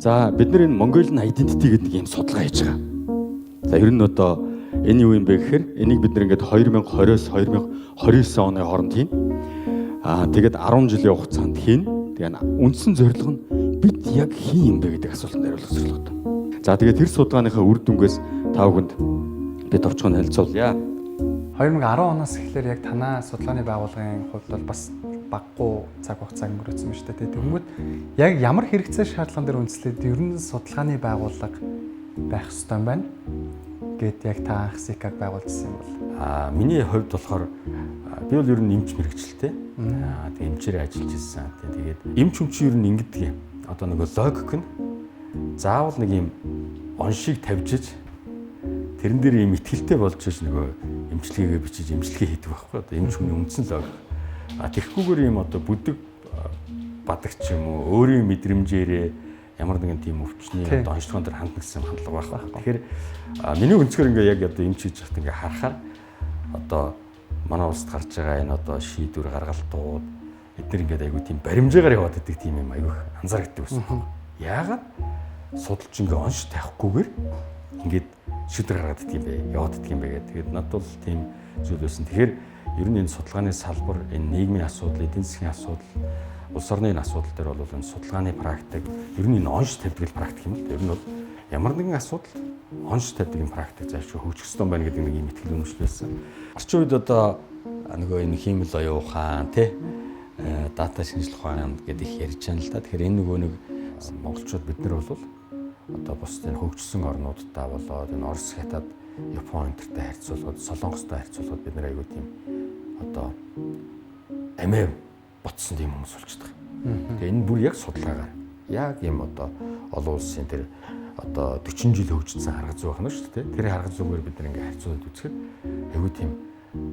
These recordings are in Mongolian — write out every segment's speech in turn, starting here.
За, бид нар энэ Mongolian Identity гэдэг юм судалгаа хийж байгаа. За, ер нь одоо энэ юу юм бэ гэхээр энийг бид нар ингээд 2020-оос 2029 оны хооронд хийн. Тэгээд 10 жилийн хугацаанд хийн. Тэгээ үндсэн зорилго нь бид яг хэн юм бэ гэдэг асуултанд хариулах зорилготой. За, тэгээд тэр судалгааныхаа үр дүнгээс та бүхэнд би товчхон танилцуулъя. 2010 оноос эхлээр яг танаа судалгааны байгууллагын хувьд бол бас баггүй цаг хугацаа өнгөрөөсөн юм шүү дээ. Тэгэнгүүт яг ямар хэрэгцээ шаардлаган дээр үндэслээд ер нь судалгааны байгууллага байх ёстой юм байна гэд яг та анх СИКАг байгуулсан юм бол? Миний хувьд болохоор би бол ер нь эмч мэргэжилтэй. Тэгээ эмчээрээ ажиллаж ирсэн. Тэгээд эмч хүн чинь ер нь ингэдэг юм. Одоо нөгөө логик нь заавал нэг юм оншийг тавьжиж, тэрэн дээр юм итгэлтэй болж иж нөгөө эмчилгээгээ бичиж, эмчилгээ хийдэг байхгүй. Одоо эмч хүний үндсэн логик. Тэгэхгүйгээр юм одоо бүдэг бадагч юм уу, өөрийн мэдрэмжээрээ ямар нэгэн тийм өвчний одоо онцлогон дээр хандна гэсэн хандлага байхгүй. Тэгэхээр миний өнцгөр ингээ яг одоо эмч хийж байхад ингээ харахаар одоо манай улсад гарч байгаа энэ одоо шийдвэр гаргалтууд эдгээр ингээд айгүй тийм баримжаагаар яваад идэг тийм юм айгүй анзаардаг байсан. Яагаад судалж ингээ онш тавихгүйгээр ингээд шийдвэр гаргаад идэх юм бэ? Яваад идэх юм бэ гэдэг. Тэгээд надад бол тийм зүйл байсан. Тэгэхээр ер нь энэ судалгааны салбар, энэ нийгмийн асуудал, эдийн засгийн асуудал, улс орны энэ асуудал дээр бол энэ судалгааны практик, ер нь энэ онш тавьдаг практик юм л. Ер нь бол ямар нэгэн асуудал онш тавьдаг юм практик заашгүй хөгжих ёстой байна гэдэг нэг юм итгэл үнэмшил байсан. Орчин үед одоо нөгөө энэ хиймэл оюун ухаан, тий, дата шинжлэх ухаан гэдэг их ярьж байна л да. Тэгэхээр энэ нөгөө нэг монголчууд бид нар бол одоо бусдын хөгжсөн орнуудтай болоод энэ Орос, Хятад, Япон энтертэй харьцуулахад, Солонгостой харьцуулахад бид нар айгүй тийм одоо амиа ботсон тийм хүмүүс болчихдог. Тэгээ энэ бүр яг судалгаагаар яг юм одоо олон улсын тэр одоо 40 жил хөгжсөн арга зүй байна шүү дээ. Тэр арга зүгээр бид нар ингээ харьцуулаад үзэхэд айгүй тийм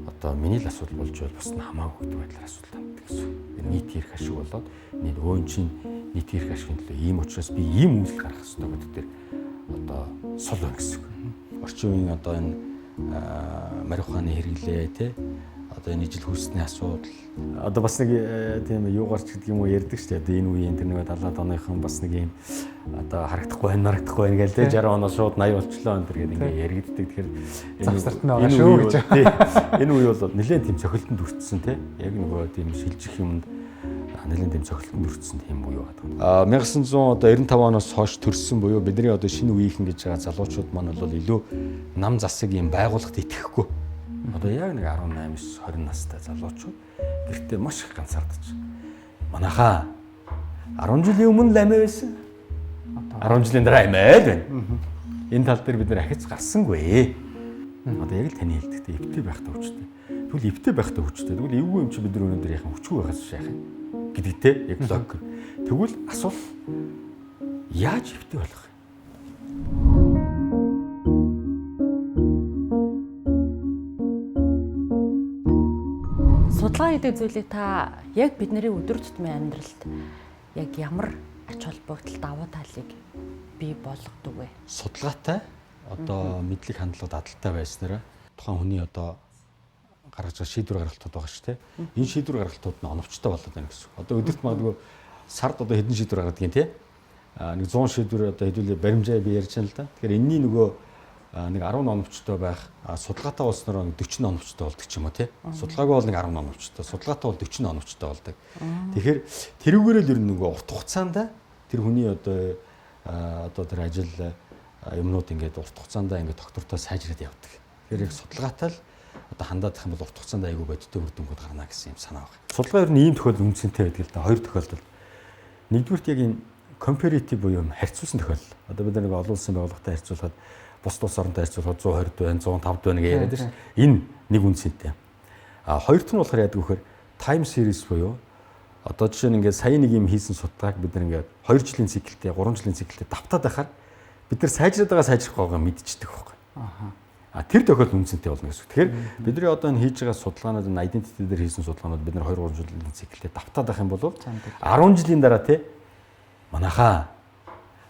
одоо миний л асуудал болж байвал бус нь хамаагүй гэдэг байдлаар асуудал ханддаг гэсэн. Нийт эрх ашиг болоод нийт өөөн чинь нийт эрх ашигын төлөө ийм учраас би ийм үйлдэл гаргах ёстой гэдэг тэр одоо сул байна гэсэн үг. Орчин үеийн одоо энэ марихуаны хэрэглээ, те, одоо энэ ижил хүйсний асуудал одоо бас нэг тийм юу гарч гэдэг юм уу ярьдаг шүү дээ. Одоо энэ үеийн тэр нэг 70-аад оныхон бас нэг юм одоо харагдахгүй байна, марагдахгүй байна гээл те, 60 оноос шууд 80 болчлоо энэ төр гэдэг ингээ яригддаг. Тэгэхээр завсарт нь байгаа шүү гэж. Энэ үе бол нэлээд тийм цохилтонд хүртсэн те. Яг нөгөө тийм шилжих юмд нэлээд тийм цохилтонд хүртсэн тийм үе байна. 1995 оноос хойш төрсөн буюу бидний одоо шинэ үеийнхэн гэж байгаа залуучууд маань бол илүү нам засаг юм байгууллагт итгэхгүй. Одоо яг нэг 18, 20 настай залуучууд гэртээ маш их ганцаардаж. Манайхаа 10 жилийн өмнө л амиа байсан. 10 жилийн дараа амиа л байна. Энэ тал дээр бид нар ахиц гарсангүй. Одоо яг л таны хэлдэгтэй эвтэй байхдаа хүчтэй. Тэгвэл эвтэй байхдаа хүчтэй. Тэгвэл эвгүй юм чи бид нар өнөөдөр яхан хүчгүй байхаас биш яах юм гэдэгтэй яг логик. Тэгвэл асуулт яаж эвтэй болох юм? Судалгаа гэдэг зүйлийг та яг бидний өдөр тутмын амьдралд яг ямар ач холбогдол, давуу талыг бий болгодог вэ? Судалгаатай одоо мэдлэг хандлага дадалтай байснараа тухайн хүний одоо гаргаж байгаа шийдвэр гаргалтууд байгаа шүү дээ. Энэ шийдвэр гаргалтууд нь оновчтой болоод байна гэсэн үг. Одоо өдөрт магадгүй сард одоо хэдэн шийдвэр гаргадаг юм те. Нэг 100 шийдвэр одоо хэдүүлээ баримжаа би ярьж байна л да. Тэгэхээр энэний нөгөө нэг 10 оновчтой байх, судалгаатай болснороо 40 оновчтой болдог ч юм уу те. Судалгаагүй бол нэг 10 оновчтой, судалгаатай бол 40 оновчтой болдог. Тэгэхээр тэрүүгээр л ер нь нөгөө урт хугацаанд тэр хүний одоо тэр ажил юмнууд ингээд урт хугацаанд ингээд доктортой сайжраад явдаг. Тэгэхээр яг судалгаатай л одоо хандаад их юм бол урт хугацаанд айгүй бодиттой үр дүнгууд гарна гэсэн юм санаа байна. Судалгаа ер нь ийм тохиолдол үнцэнтэй байдаг л да. Хоёр тохиолдолд. Нэгдүгüрт яг энэ comparative буюу харьцуулсан тохиолдол. Одоо бид нэг олон улсын байгууллагатай харьцуулахад, бусд улс оронтой харьцуулахад 120 байна, 105 байна гэж яриад байна шүү. Энэ нэг үнцэнтэй. Хоёрт нь болохоор яадаг вэхээр time series буюу одоо жишээ нь ингээд сая нэг юм хийсэн судалгааг бид нар ингээд 2 жилийн циклтэй, 3 жилийн циклтэй давтаад байхаар бид нар сайжраад байгаа, сайжрах байгааг мэдчихдэг байхгүй. Тэр тохиолдолд үнцэнтэй болно гэсэн үг. Тэгэхээр бидний одоо энэ хийж байгаа судалгаанууд, энэ identity дээр хийсэн судалгаанууд бид нар 2 3 жилийн циклтэй давтаад байх юм бол 10 жилийн дараа те манайхаа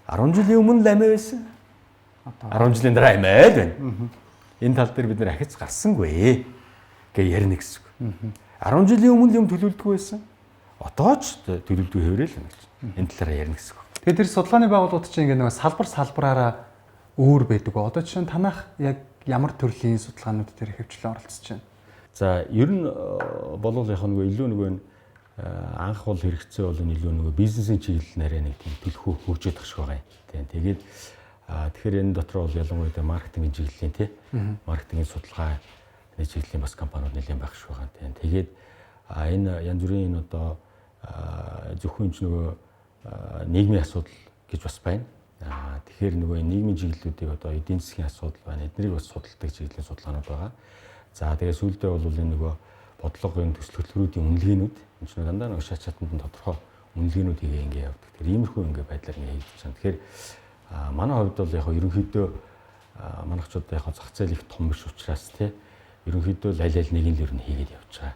10 жилийн өмнө л амиа байсан. 10 жилийн дараа амиа л байна. Энэ тал дээр бид нар ахиц гарсангүй гэж ярина гэсэн үг. 10 жилийн өмнө юм төлөвлөдгөө байсан. Одоо ч төлөвлөдгөө хэврээл байна гэж. Энэ талаараа ярина гэсэн үг. Тэгэхээр тэр судалгааны байгууллагууд чинь ингээ нөгөө салбар салбараараа өөр байдаг. Одоо жишээ нь танах яг ямар төрлийн судалгаанууд дээр ихэвчлэн оролцож байна? За ер нь болвол яг нөгөө илүү нөгөө анх бол хэрэгцээ бол илүү нөгөө бизнесийн чиглэл нарай нэг тийм төлхөө хөгжөөд тах шиг байгаа юм. Тийм. Тэгээд тэгэхээр энэ дотор бол ялангуяа маркетингийн чиглэлийн тий маркетингийн судалгаа нэг чиглэлийн бас компаниуд нэлээд байх шиг байгаа. Тийм. Тэгээд энэ янз бүрийн энэ одоо зөвхөн ч нөгөө нийгмийн асуудал гэж бас байна. Тэгэхээр нөгөө нийгмийн чиглэлүүдийг одоо эдийн засгийн асуудал байна. Эднийг бас судалдаг чиглэлийн судалгаанууд байгаа. За тэгээ сүүлдээ бол энэ нөгөө бодлогын төсөл хөтөлбөрүүдийн үнэлгээнүүд энэ ч дандаа нөгөө шат шатанд нь тодорхой үнэлгээнүүд хийгээ ингээ явдаг. Тэгэхээр иймэрхүү ингээ байдлаар ингээ хийж байгаа. Тэгэхээр манай хувьд бол яг ерөнхийдөө манайхчууд яг зах зээл их том биш учраас тий ерөнхийдөө л аль аль нэг нь л ер нь хийгээд явж байгаа.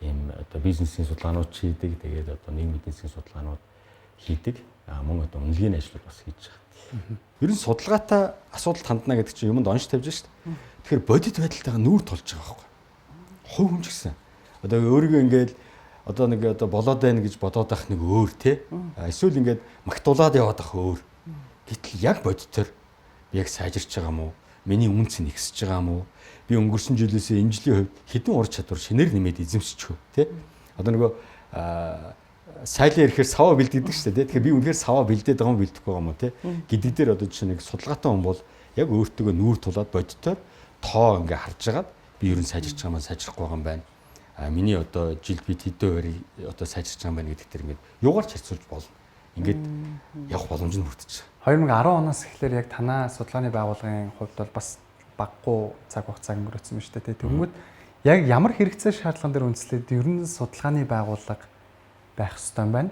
Ийм одоо бизнесийн судалгаанууд хийдэг, тэгээд одоо нийгмийн эдийн засгийн судалгаанууд хийдэг. Мөн одоо үнэлгээний ажлууд бас хийж байгаа. Ер нь судалгаатай асуудалд хандна гэдэг чинь юмд онш тавьж шít. Тэгэхээр бодит байдалтайгаа нүүр тулж байгаа байхгүй. Хувь хүн ч гэсэн. Одоо өөрийгөө ингээд одоо нэг одоо болоод байна гэж бодоод байх нэг өөр те. Эсвэл ингээд магтуулаад яваад байх өөр. Гэтэл яг бодитоор би яг сайжирч байгаа мó? Миний үнц нь ихсэж байгаа мó? Би өнгөрсөн жилээсээ энэ жилийн хувьд хэдэн ур чадвар шинээр нэмээд эзэмшчих вэ те? Одоо нөгөө сайлан ирэхээр саваа бэлддэг шүү дээ. Тэгэхээр би үнэхээр саваа бэлдээд байгаа юм бэлдэхгүй байгаа юм уу те? Гэдэг дээр одоо жишээ нэг судалгаатай хүн бол яг өөртөөгөө нүүр тулаад бодитоор тоо ингээ харж агаад би ер нь сайжирч байгаа юм сайжрахгүй байгаа юм байна. А миний одоо жил би тэдэн хувиар одоо сайжирч байгаа юм байна гэдэг дээр ингээд юугаар ч харьцуулж болно. Ингээд явах боломж нь хүртэж байгаа. 2010 оноос эхлээр яг танаа судалгааны байгууллагын хувьд бол бас баггүй цаг хугацаа өнгөрөөсөн юм шүү дээ. Тэгмүүд яг ямар хэрэгцээ шаардлаган дээр үндэслээд ер нь судалгааны байгууллага байх ёстой юм байна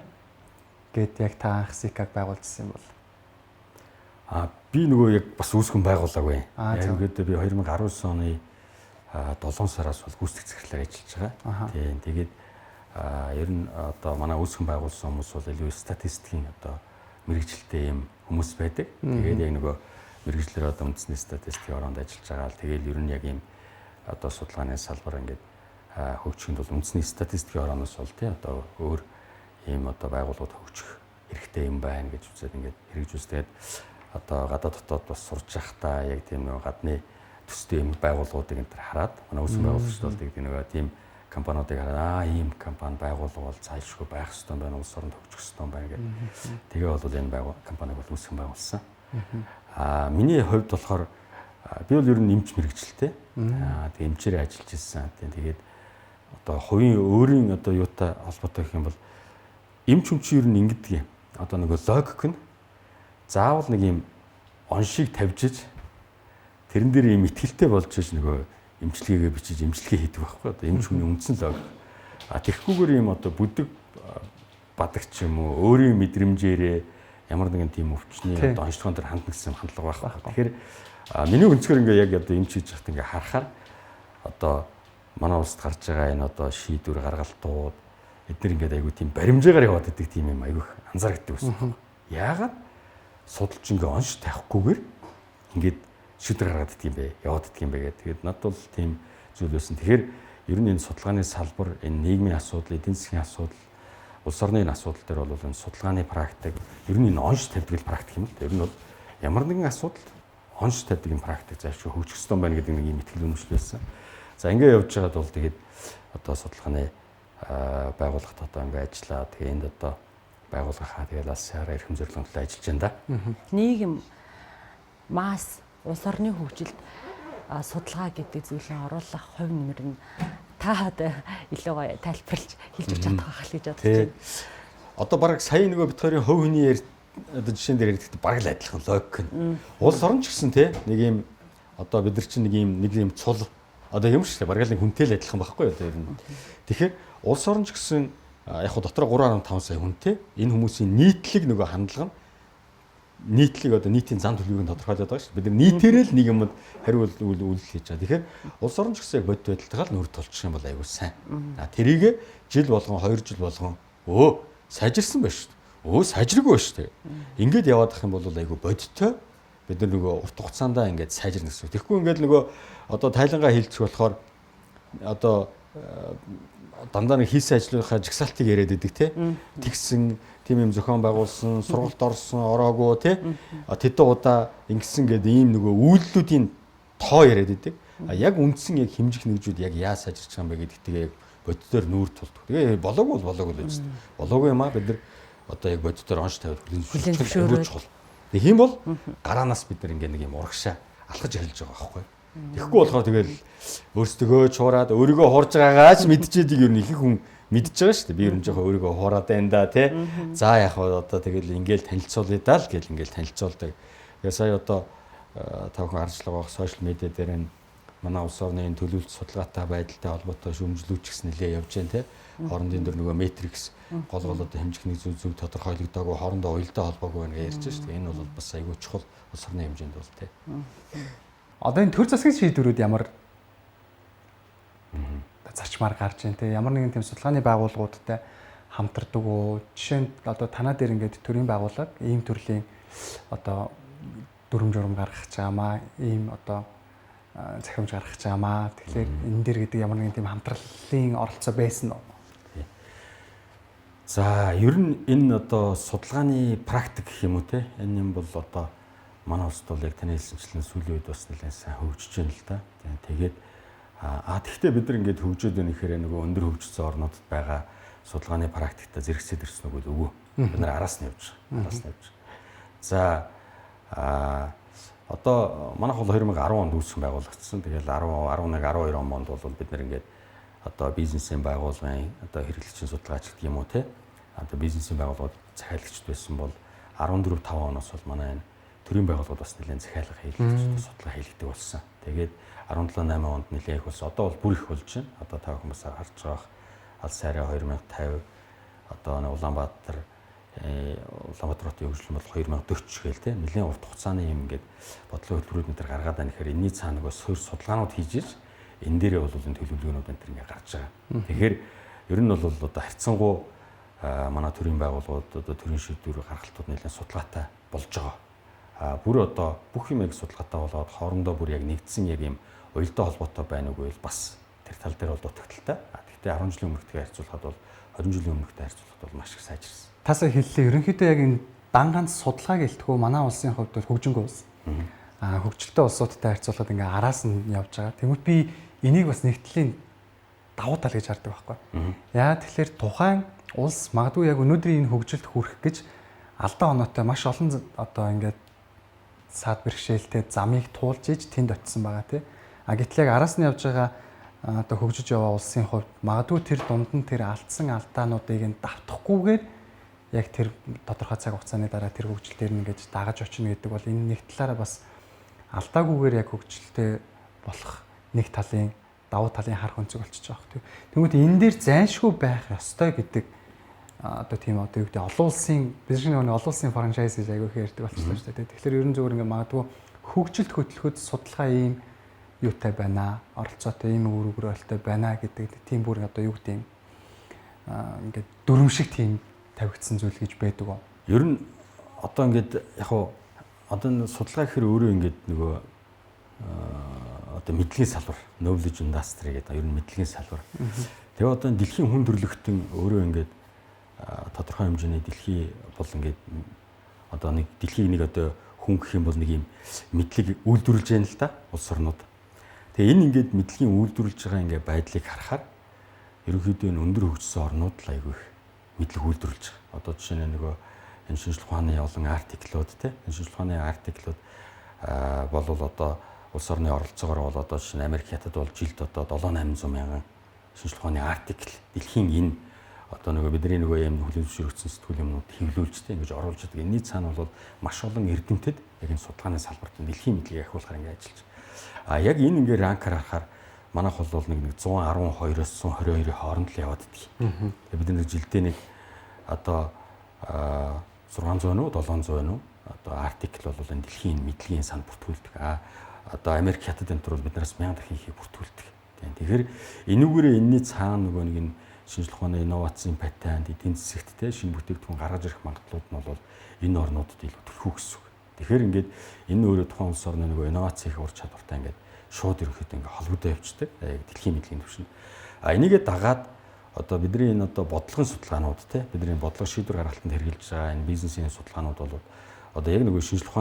гэд яг та анх СИК-г байгуулжсэн юм бол би нөгөө яг бас үүсгэн байгуулаагүй. Яг ингээд би 2019 оны 7 сараас бол гүйцэтгэх захирлаар ажиллаж байгаа. Тийм. Тэгээд ер нь одоо манай үүсгэн байгуулсан хүмүүс бол илүү статистикийн одоо мэрэгжилтэй юм хүмүүс байдаг. Тэгээд яг нөгөө мэрэгжлэр одоо үндэсний статистикийн ороонд ажиллаж байгаа л тэгээд ер нь яг ийм одоо судалгааны салбар ингээд хөгжихэд бол үндэсний статистикийн орооноос бол тий одоо өөр ийм одоо байгууллагууд хөгжих хэрэгтэй юм байна гэж үзээд ингээд хэрэгжүүлс. Тэгээд одоо гадаад дотоод бас сурж байхдаа яг тийм нөгөө гадны төстэй юм байгууллагуудыг энэ төр хараад манай үүсгэн байгуулагчид бол тийм нөгөө тийм компаниудыг хараад ийм компани байгууллага бол цаашгүй байх ёстой юм байна, улс оронд хөгжих ёстой юм байна гэдэг. Тэгээ бол энэ компаниг бол үүсгэн байгуулсан. Миний хувьд болохоор би бол ер нь эмч мэрэгчлээ. Тэгээ эмчээрээ ажиллаж ирсэн. Тэгээд одоо хувийн өөрийн одоо юутай холбоотой гэх юм бол эмч хүн чинь ер нь ингэдэг юм. Одоо нөгөө логик нь заавал нэг юм оншийг тавьжиж тэрэн дээр юм итгэлтэй болж иж нөгөө эмчилгээгээ бичиж эмчилгээ хийдэг байхгүй. Одоо эмч хүний үндсэн логик. Тэгэхгүйгээр юм одоо бүдэг бадагч юм уу өөрийн мэдрэмжээрээ ямар нэгэн тийм өвчний одоо онцлогон дээр хандна гэсэн хандлага байхгүй. Тэгэхээр миний өнцгөр ингээ яг одоо эмч хийж байхад ингээ харахаар одоо манай улсад гарч байгаа энэ одоо шийдвэр гаргалтууд эднэр ингээд айгүй тийм баримжаагаар яваад идэг тийм юм айгүй анзаардаг байсан. Яагаад судалж ингээ онш тавихгүйгээр ингээд шийдвэр гаргаад идэг юм бэ? Яваад идэг юм бэ гэдэг. Тэгээд надад бол тийм зүйл байсан. Тэгэхээр ер нь энэ судалгааны салбар, энэ нийгмийн асуудал, эдийн засгийн асуудал, улс орны энэ асуудал дээр бол энэ судалгааны практик, ер нь энэ онш тавьдаг практик юм л да. Ер нь бол ямар нэгэн асуудал онш тавьдаг юм практик зайлшгүй хөгжих ёстой байна гэдэг нэг юм итгэл үнэмшил байсан. За ингээ явж байгаад бол тэгээд одоо судалгааны байгууллагт одоо ингээ ажиллаа. Тэгээ энд одоо байгууллагахаа тэгээд алсаараа эрхэм зорилгын төлөө ажиллаж байна да. Нийгэм масс улс орны хөгжилд судалгаа гэдэг зүйлээ оруулах хувь нэмэр нь та одоо илүү гоё тайлбарлаж хэлж өгч чадах байх л гэж бодож байна. Одоо бараг сая нөгөө бит хоёрын хувь хүний одоо жишээн дээр яригдах бараг л адилхан логик нь. Улс орн ч гэсэн те нэг юм одоо бид нар чинь нэг юм цул одоо юм шиг бараг л нэг хүнтэй л адилхан байхгүй одоо ер нь. Тэгэхээр улс орн ч гэсэн яг хуу дотор 3.5 сая хүнтэй энэ хүмүүсийн нийтлэг нөгөө хандлага нь нийтлэг одоо нийтийн зам төлөвийг нь тодорхойлоод байгаа шүү дээ. Бид нар нийтээрээ л нэг юмд хариу үйлдэл хийж байгаа. Тэгэхээр улс орн ч гэсэн яг бодит байдалтайгаа л нүүр тулчих юм бол айгүй сайн. Тэрийг жил болгон 2 жил болгон сайжирсан байна шүү дээ. Сайжиргүй байна шүү дээ. Ингээд яваад ах юм бол айгүй бодиттой бид нар нөгөө урт хугацаанд ингээд сайжирна гэсэн. Тэгэхгүй ингээд нөгөө одоо тайлангаа хилцэх болохоор одоо дандаа нэг хийсэн ажлынхаа жагсаалтыг яриад идэг те. Тэгсэн, тийм юм зохион байгуулсан, сургалт орсон, ороогүй тий. Тэдэн удаа ингэсэн гэдэг ийм нөгөө үйлдэлүүдийн тоо яриад идэг. А яг үндсэн яг хэмжих нэгжүүд яг яа сайжирч байгаа юм бэ гэдэгтэйг яг боддоор нүүр тулдаг. Тэгээ болоогүй бол болоогүй л байж. Болоогүй юм а бид нар одоо яг боддоор онш тавиад хүлээн зөвшөөрөх чухал. Тэг юм бол гараанаас бид нар ингээ нэг юм урагшаа алхаж эхэлж байгаа байхгүй. Тэгэхгүй болохоор тэгэл өөрсдөө чуураад өөрийгөө хуурж байгаагаа ч мэдчихэд ер нь их хүн мэдж байгаа шүү дээ. Би ер нь жоохон өөрийгөө хуураад байна да тий. За яг одоо тэгэл ингээл танилцуулъя даа л гэл ингээл танилцуулдаг. Тэгээ сая одоо та бүхэн харж байгаа сошиал медиа дээр нь манай улс орны энэ төлөвлөлт судалгаатай байдалтай холбоотой шүүмжлүүч гэсэн нэлээ явж байна тий. Хоорондын дөр нөгөө метрикс гол гол одоо хэмжих нэг зөв зөв тодорхойлогдоогүй хоорондоо уялдаа холбоогүй байна гэж ярьж шүү дээ. Энэ бол бас айгүй чухал улс орны хэмжээнд бол тий. Одоо энэ төр засгийн шийдвэрүүд ямар зарчмаар гарч байна те, ямар нэгэн тийм судалгааны байгууллагуудтай хамтардаг уу? Жишээ нь одоо танаа дээр ингээд төрийн байгууллага ийм төрлийн одоо дүрм журам гаргах чаамаа, ийм одоо захиамж гаргах чаамаа. Тэгэхээр энэ дээр гэдэг ямар нэгэн тийм хамтраллын оролцоо байсан уу? За, ер нь энэ одоо судалгааны практик гэх юм уу те, энэ юм бол одоо манай улсад бол яг таны хэлсэнчлэн сүүлийн үед бас нэлээд сайн хөгжиж байна л да. Тэгээд тэгэхдээ бид нар ингээд хөгжөөд байна гэхээр нөгөө өндөр хөгжсөн орнуудад байгаа судалгааны практикта зэрэгцээд ирсэн үг үгүй. Бид нар араас нь явж байгаа. Араас нь явж байгаа. За, одоо манайх бол 2010 онд үүсгэн байгуулагдсан. Тэгэл 10, 11, 12 онд бол бид нар ингээд одоо бизнесийн байгууллагын одоо хэрэглэгчийн судалгаач гэдэг юм уу те. Одоо бизнесийн байгууллагууд захиалагчд байсан бол 14 5 оноос бол манай энэ төрийн байгууллагууд бас нэлээд захиалга хийлгэж судалгаа хийлгдэг болсон. Тэгээд 17 8 онд нэлээд их болсон. Одоо бол бүр их болж байна. Одоо та бүхэн бас харж байгаа алс хайраа 2050 одоо Улаанбаатар Улаанбаатар хотын хөгжил бол 2040 гээл те нэлээд урт хугацааны юм ингээд бодлогын хөтөлбөрүүд энэ төр гаргаад байна гэхээр энэний цаана нөгөө суурь судалгаанууд хийж иж энэ дээрээ бол энэ төлөвлөгөөнүүд энэ төр ингээд гарч байгаа. Тэгэхээр ер нь бол одоо харьцангуй манай төрийн байгууллагууд одоо төрийн шийдвэр гаргалтууд нэлээд судалгаатай болж байгаа. Бүр одоо бүх юм яг судалгаатай болоод хоорондоо бүр яг нэгдсэн яг юм уялдаа холбоотой байна уугүй бол бас тэр тал дээр бол дутагдaltaй. Гэхдээ 10 жилийн өмнөхтэйгээ харьцуулахад бол 20 жилийн өмнөхтэй харьцуулахад бол маш их сайжирсан. Тасаа хэллээ. Ерөнхийдөө яг энэ дан ганц судалгаа гэлтгүү манай улсын хувьд бол хөгжингүй улс. Хөгжилтэй улсуудтай харьцуулахад ингээ араас нь явж байгаа. Тэгмэд би энийг бас нэг төрлийн давуу тал гэж хардаг байхгүй. Яа тэгэхээр тухайн улс магадгүй яг өнөөдрийн энэ хөгжилд хүрэх гэж алдаа оноотой маш олон одоо ингээд саад бэрхшээлтэй замыг туулж иж тэнд очисон байгаа тий. А гэтэл яг араас нь явж байгаа одоо хөгжиж яваа улсын хувьд магадгүй тэр дунд нь тэр алдсан алдаануудыг нь давтахгүйгээр яг тэр тодорхой цаг хугацааны дараа тэр хөгжил дээр нь ингэж дагаж очино гэдэг бол энэ нэг талаараа бас алдаагүйгээр яг хөгжилтэй болох нэг талын давуу талын харах өнцөг болчихж байгаа хэрэг. Тэгмүүд энэ дээр зайлшгүй байх ёстой гэдэг одоо тийм одоо юу гэдэг олон улсын бидний нэг олон улсын франчайз гэж айгүй их ярьдаг болчихлоо шүү дээ. Тэгэхээр ерөн зүгээр ингээ магадгүй хөгжилт хөтлөхөд судалгаа ийм юутай байна, оролцоотой ийм үр өгөөлтэй байна гэдэг тийм бүр одоо юу гэдэг юм ингээд дүрм шиг тийм тавигдсан зүйл гэж байдаг уу? Ер нь одоо ингээд яг хуу одоо судалгаа гэхэр өөрөө ингээд нөгөө одоо мэдлэгийн салбар, knowledge industry гэдэг ер нь мэдлэгийн салбар. Тэгээ одоо дэлхийн хүн төрөлхтөн өөрөө ингээд тодорхой хэмжээний дэлхий бол ингээд одоо нэг дэлхийг нэг одоо хүн гэх юм бол нэг юм мэдлэг үйлдвэрлэж байна л да улс орнууд. Тэгээ энэ ингээд мэдлэгийн үйлдвэрлэж байгаа ингээд байдлыг харахаар ерөнхийдөө энэ өндөр хөгжсөн орнууд л айгүй их мэдлэг үйлдвэрлэж байгаа. Одоо жишээ нь нөгөө энэ шинжлэх ухааны олон артиклууд те энэ шинжлэх ухааны артиклууд болвол одоо улс орны оролцоогоор бол одоо жишээ нь Америк хятад бол жилд одоо 7 800 мянган шинжлэх ухааны артикл дэлхийн энэ одоо нөгөө бидний нөгөө юм хүлээн зөвшөөрөгдсөн сэтгүүл юмнууд хэвлүүлж тэ ингэж оруулж байдаг. Энэний цаана бол маш олон эрдэмтэд яг энэ судалгааны салбарт дэлхийн мэдлэгийг ахиулахаар ингэ ажиллаж. А яг энэ ингээ ранкаар харахаар манайх бол нэг 112-оос 122-ийн хооронд л яваад идэх. Тэгээ бид нэг жилдээ нэг одоо 600 уу 700 уу одоо артикл бол энэ дэлхийн мэдлэгийн санд бүртгүүлдэг. А одоо Америк хятад энэ төр бол биднээс 1000 дахин ихийг бүртгүүлдэг. Тэгэхээр энүүгээрээ энэний цаана нөгөө нэг энэ шинжлэх ухааны инновацийн патент, эдийн засагт те шинэ бүтээгдэхүүн гаргаж ирэх магадлалууд нь бол энэ орнуудад илүү түлхүү гэсэн үг. Тэгэхээр ингээд энэ өөрөө тухайн улс орны нөгөө инновац хийх ур чадвартай ингээд шууд ерөнхийдөө ингээд холбогдоо явчихдаг. Яг дэлхийн мэдлэгийн түвшинд. А энийгээ дагаад Одоо бидний энэ одоо бодлогын судалгаанууд те, бидний бодлого шийдвэр гаргалтанд хэрэглэж байгаа энэ бизнесийн судалгаанууд бол одоо яг нөгөө шинжлэх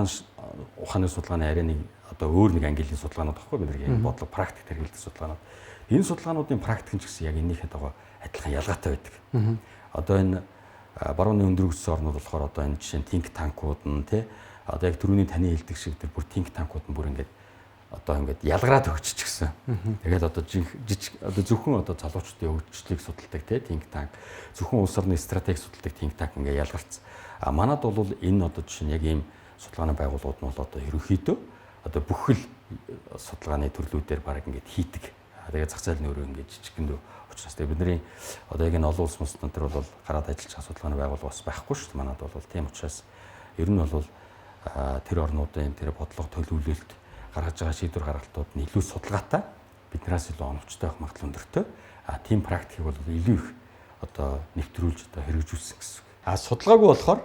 ухааны судалгааны арай нэг одоо өөр нэг ангиллын судалгаанууд багхгүй, бид нар бодлого практикт хэрэглэдэг судалгаанууд. Энэ судалгаануудын практик нь ч гэсэн яг энэнийхээ дагуу адилхан ялгаатай байдаг. Одоо энэ барууны өндөр өссөн орнууд болохоор одоо энэ жишээ нь think tank-ууд нь те, одоо яг түрүүний таны хэлдэг шиг тэр бүр think tank-ууд нь бүр ингээд одоо ингээд ялгараад өгччихсэн. Тэгээд одоо жижиг одоо зөвхөн одоо залуучдын хөгжлийг судалдаг те think tank, зөвхөн улс орны стратеги судалдаг think tank ингээд ялгарцсан. А манад бол энэ одоо жишээ нь яг ийм судалгааны байгууллагууд нь бол одоо ерөнхийдөө одоо бүхэл судалгааны төрлүүдээр баг ингээд хийдэг. Тэгээд зах зээл нь өөрөө ингээд жижигхэн учраас тэгээд бидний одоо яг энэ олон улс мус төр бол гараад ажиллаж байгаа судалгааны байгууллага бас байхгүй шүү дээ. Манад бол тийм учраас ер нь бол тэр орнуудын тэр бодлого төлөвлөлт гаргаж байгаа шийдвэр гаргалтууд нь илүү судалгаатай, биднээс илүү оновчтой байх магадлал өндөртэй. А тийм практикийг бол илүү их одоо нэвтрүүлж одоо хэрэгжүүлсэн гэсэн үг. А судалгаагүй болохоор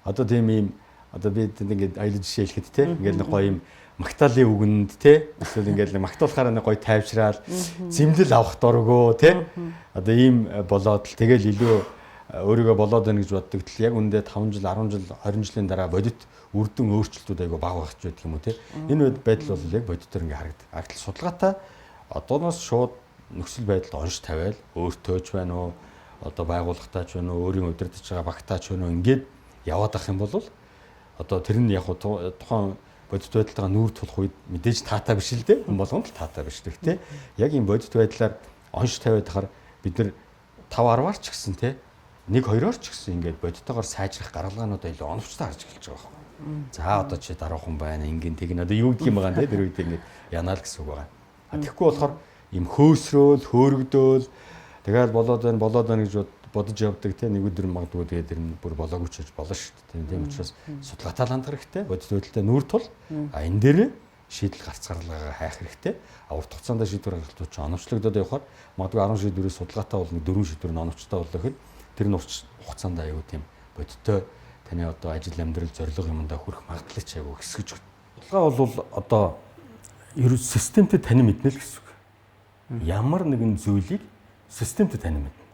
одоо тийм ийм одоо би ингээд аялал жишээ хэлэхэд те ингээд нэг гоё юм магтаалын үгэнд те эсвэл ингээд нэг магтуулахаараа нэг гоё тайвшраал зэмлэл авах дурггүй те одоо ийм болоод л тэгэл илүү өөрийгөө болоод байна гэж боддог. Тэгэл яг үндэ 5 жил, 10 жил, 20 жилийн дараа бодит үр дүн өөрчлөлтүүд айгүй бага байх ч байдаг юм уу те. Энэ байдал бол яг бодитоор ингээ харагддаг. А гэтэл судалгаатай одооноос шууд нөхцөл байдалд онш тавиал өөртөө ч байна уу, одоо байгууллагатай ч байна уу, өөрийн удирдах байгаа багтаа ч байна уу ингээд яваад ах юм бол одоо тэр нь яг тухайн бодит байдлаа нүүр тулах үед мэдээж таатай биш л дээ. Хүн болгонд л таатай биш. Гэхдээ яг ийм бодит байдлаар онш тавиад хахаар бид нар 5 10-аар ч гэсэн те 1 2-оор ч гэсэн ингээд бодитоогоор сайжрах гаргалгаануудаа илүү оновчтой харж эхэлж байгаа байхгүй. За одоо чи даруухан байна, ингэн тэгнэ одоо юу гэдэг юм байгаа те тэр үед ингээд янаа л гэсэн үг байгаа. А тэгэхгүй болохоор ийм хөөсрөөл, хөөрөгдөөл тэгэл болоод байна, болоод байна гэж бодож явдаг те нэг өдөр магадгүй тэгээд тэр нь бүр болоогүй ч гэж болно шүү дээ. Тийм учраас судалгаатай хандах хэрэгтэй, бодит байдалтай нүүр тул. А энэ дээр шийдэл гарцгаалгаа хайх хэрэгтэй. А урт хугацаанд шийдвэр гаргалтууд чинь оновчлогдоод явхаар магадгүй 10 шийдвэрээс судалгаатай бол 4 шийдвэр нь оновчтой боллоо гэхэд тэр нь урт хугацаанд аюу тийм бодиттой таны одоо ажил амьдрал зорилго юмдаа хүрэх магадлал ч аюу хэсгэж. Судалгаа бол одоо ерөөс системтэй танин мэднэ л гэсэн үг. Ямар нэгэн зүйлийг системтэй танин мэднэ.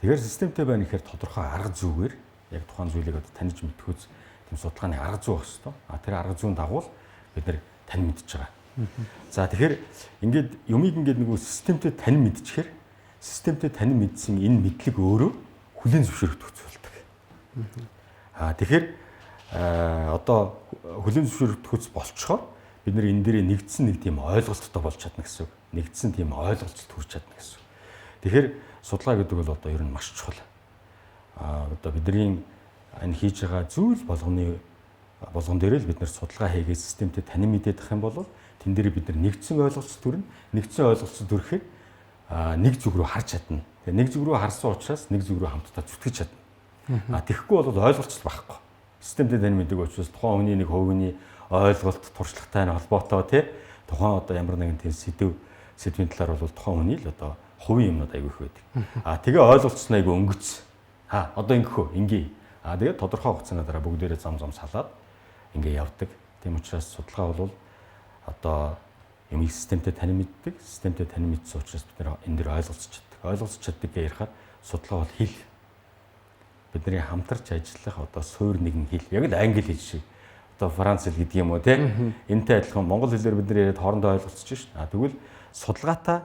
Тэгэхээр системтэй байна гэхээр тодорхой арга зүгээр яг тухайн зүйлийг одоо таньж мэдхүйц тийм судалгааны арга зүй байх ёстой. А тэр арга зүйн дагуу бид нэр танин мэдж байгаа. За тэгэхээр ингээд юмыг ингээд нөгөө системтэй танин мэдчихээр системтэй танин мэдсэн энэ мэдлэг өөрөө хүлээн зөвшөөрөх болдог. А тэгэхээр одоо хүлээн зөвшөөрөх болцохоор бид нэр энэ дээрээ нэгдсэн нэг тийм ойлголттой болж чадна гэсэн үг. Нэгдсэн тийм ойлголцолд хүрч чадна гэсэн үг. Тэгэхээр судалгаа гэдэг бол одоо ер нь маш чухал. А одоо бидний энэ хийж байгаа зүйл болгон дээр л бид нэр судалгаа хийгээд системтэй танин мэдээд ах юм бол тэн дээр бид нар нэгдсэн ойлголцол төрнө. Нэгдсэн ойлголцол төрөхээр нэг зүг рүү харж чадна. Тэгээ нэг зүг рүү харсан учраас нэг зүг рүү хамтдаа зүтгэж чадна. А тэгэхгүй бол ойлголцол байхгүй. Системтэй танин мэддэг учраас тухайн хүний нэг хувийн ойлголт туршлагатай нь холбоотой тий тухайн одоо ямар нэгэн тийм сэдвийн талаар бол тухайн хүний л одоо хувийн юмнууд айгүй их байдаг. А тэгээ ойлголцсон айгүй өнгөц. Ха одоо ингэх үү? Ингээ. А тэгээ тодорхой хугацааны дараа бүгдээрээ зам зам салаад ингээ явдаг. Тийм учраас судалгаа бол одоо юмыг системтэй танин мэддэг. Системтэй танин мэдсэн учраас бид нэр энэ дэр ойлголцож чаддаг. Ойлголцож чаддаг гэж ярихаар судалгаа бол хэл. Бидний хамтарч ажиллах одоо суур нэгэн хэл. Яг л англи хэл шиг. Одоо франц хэл гэдэг юм уу те. Энтэй адилхан монгол хэлээр бид нар яриад хоорондоо ойлголцож шин. А тэгвэл судалгаатай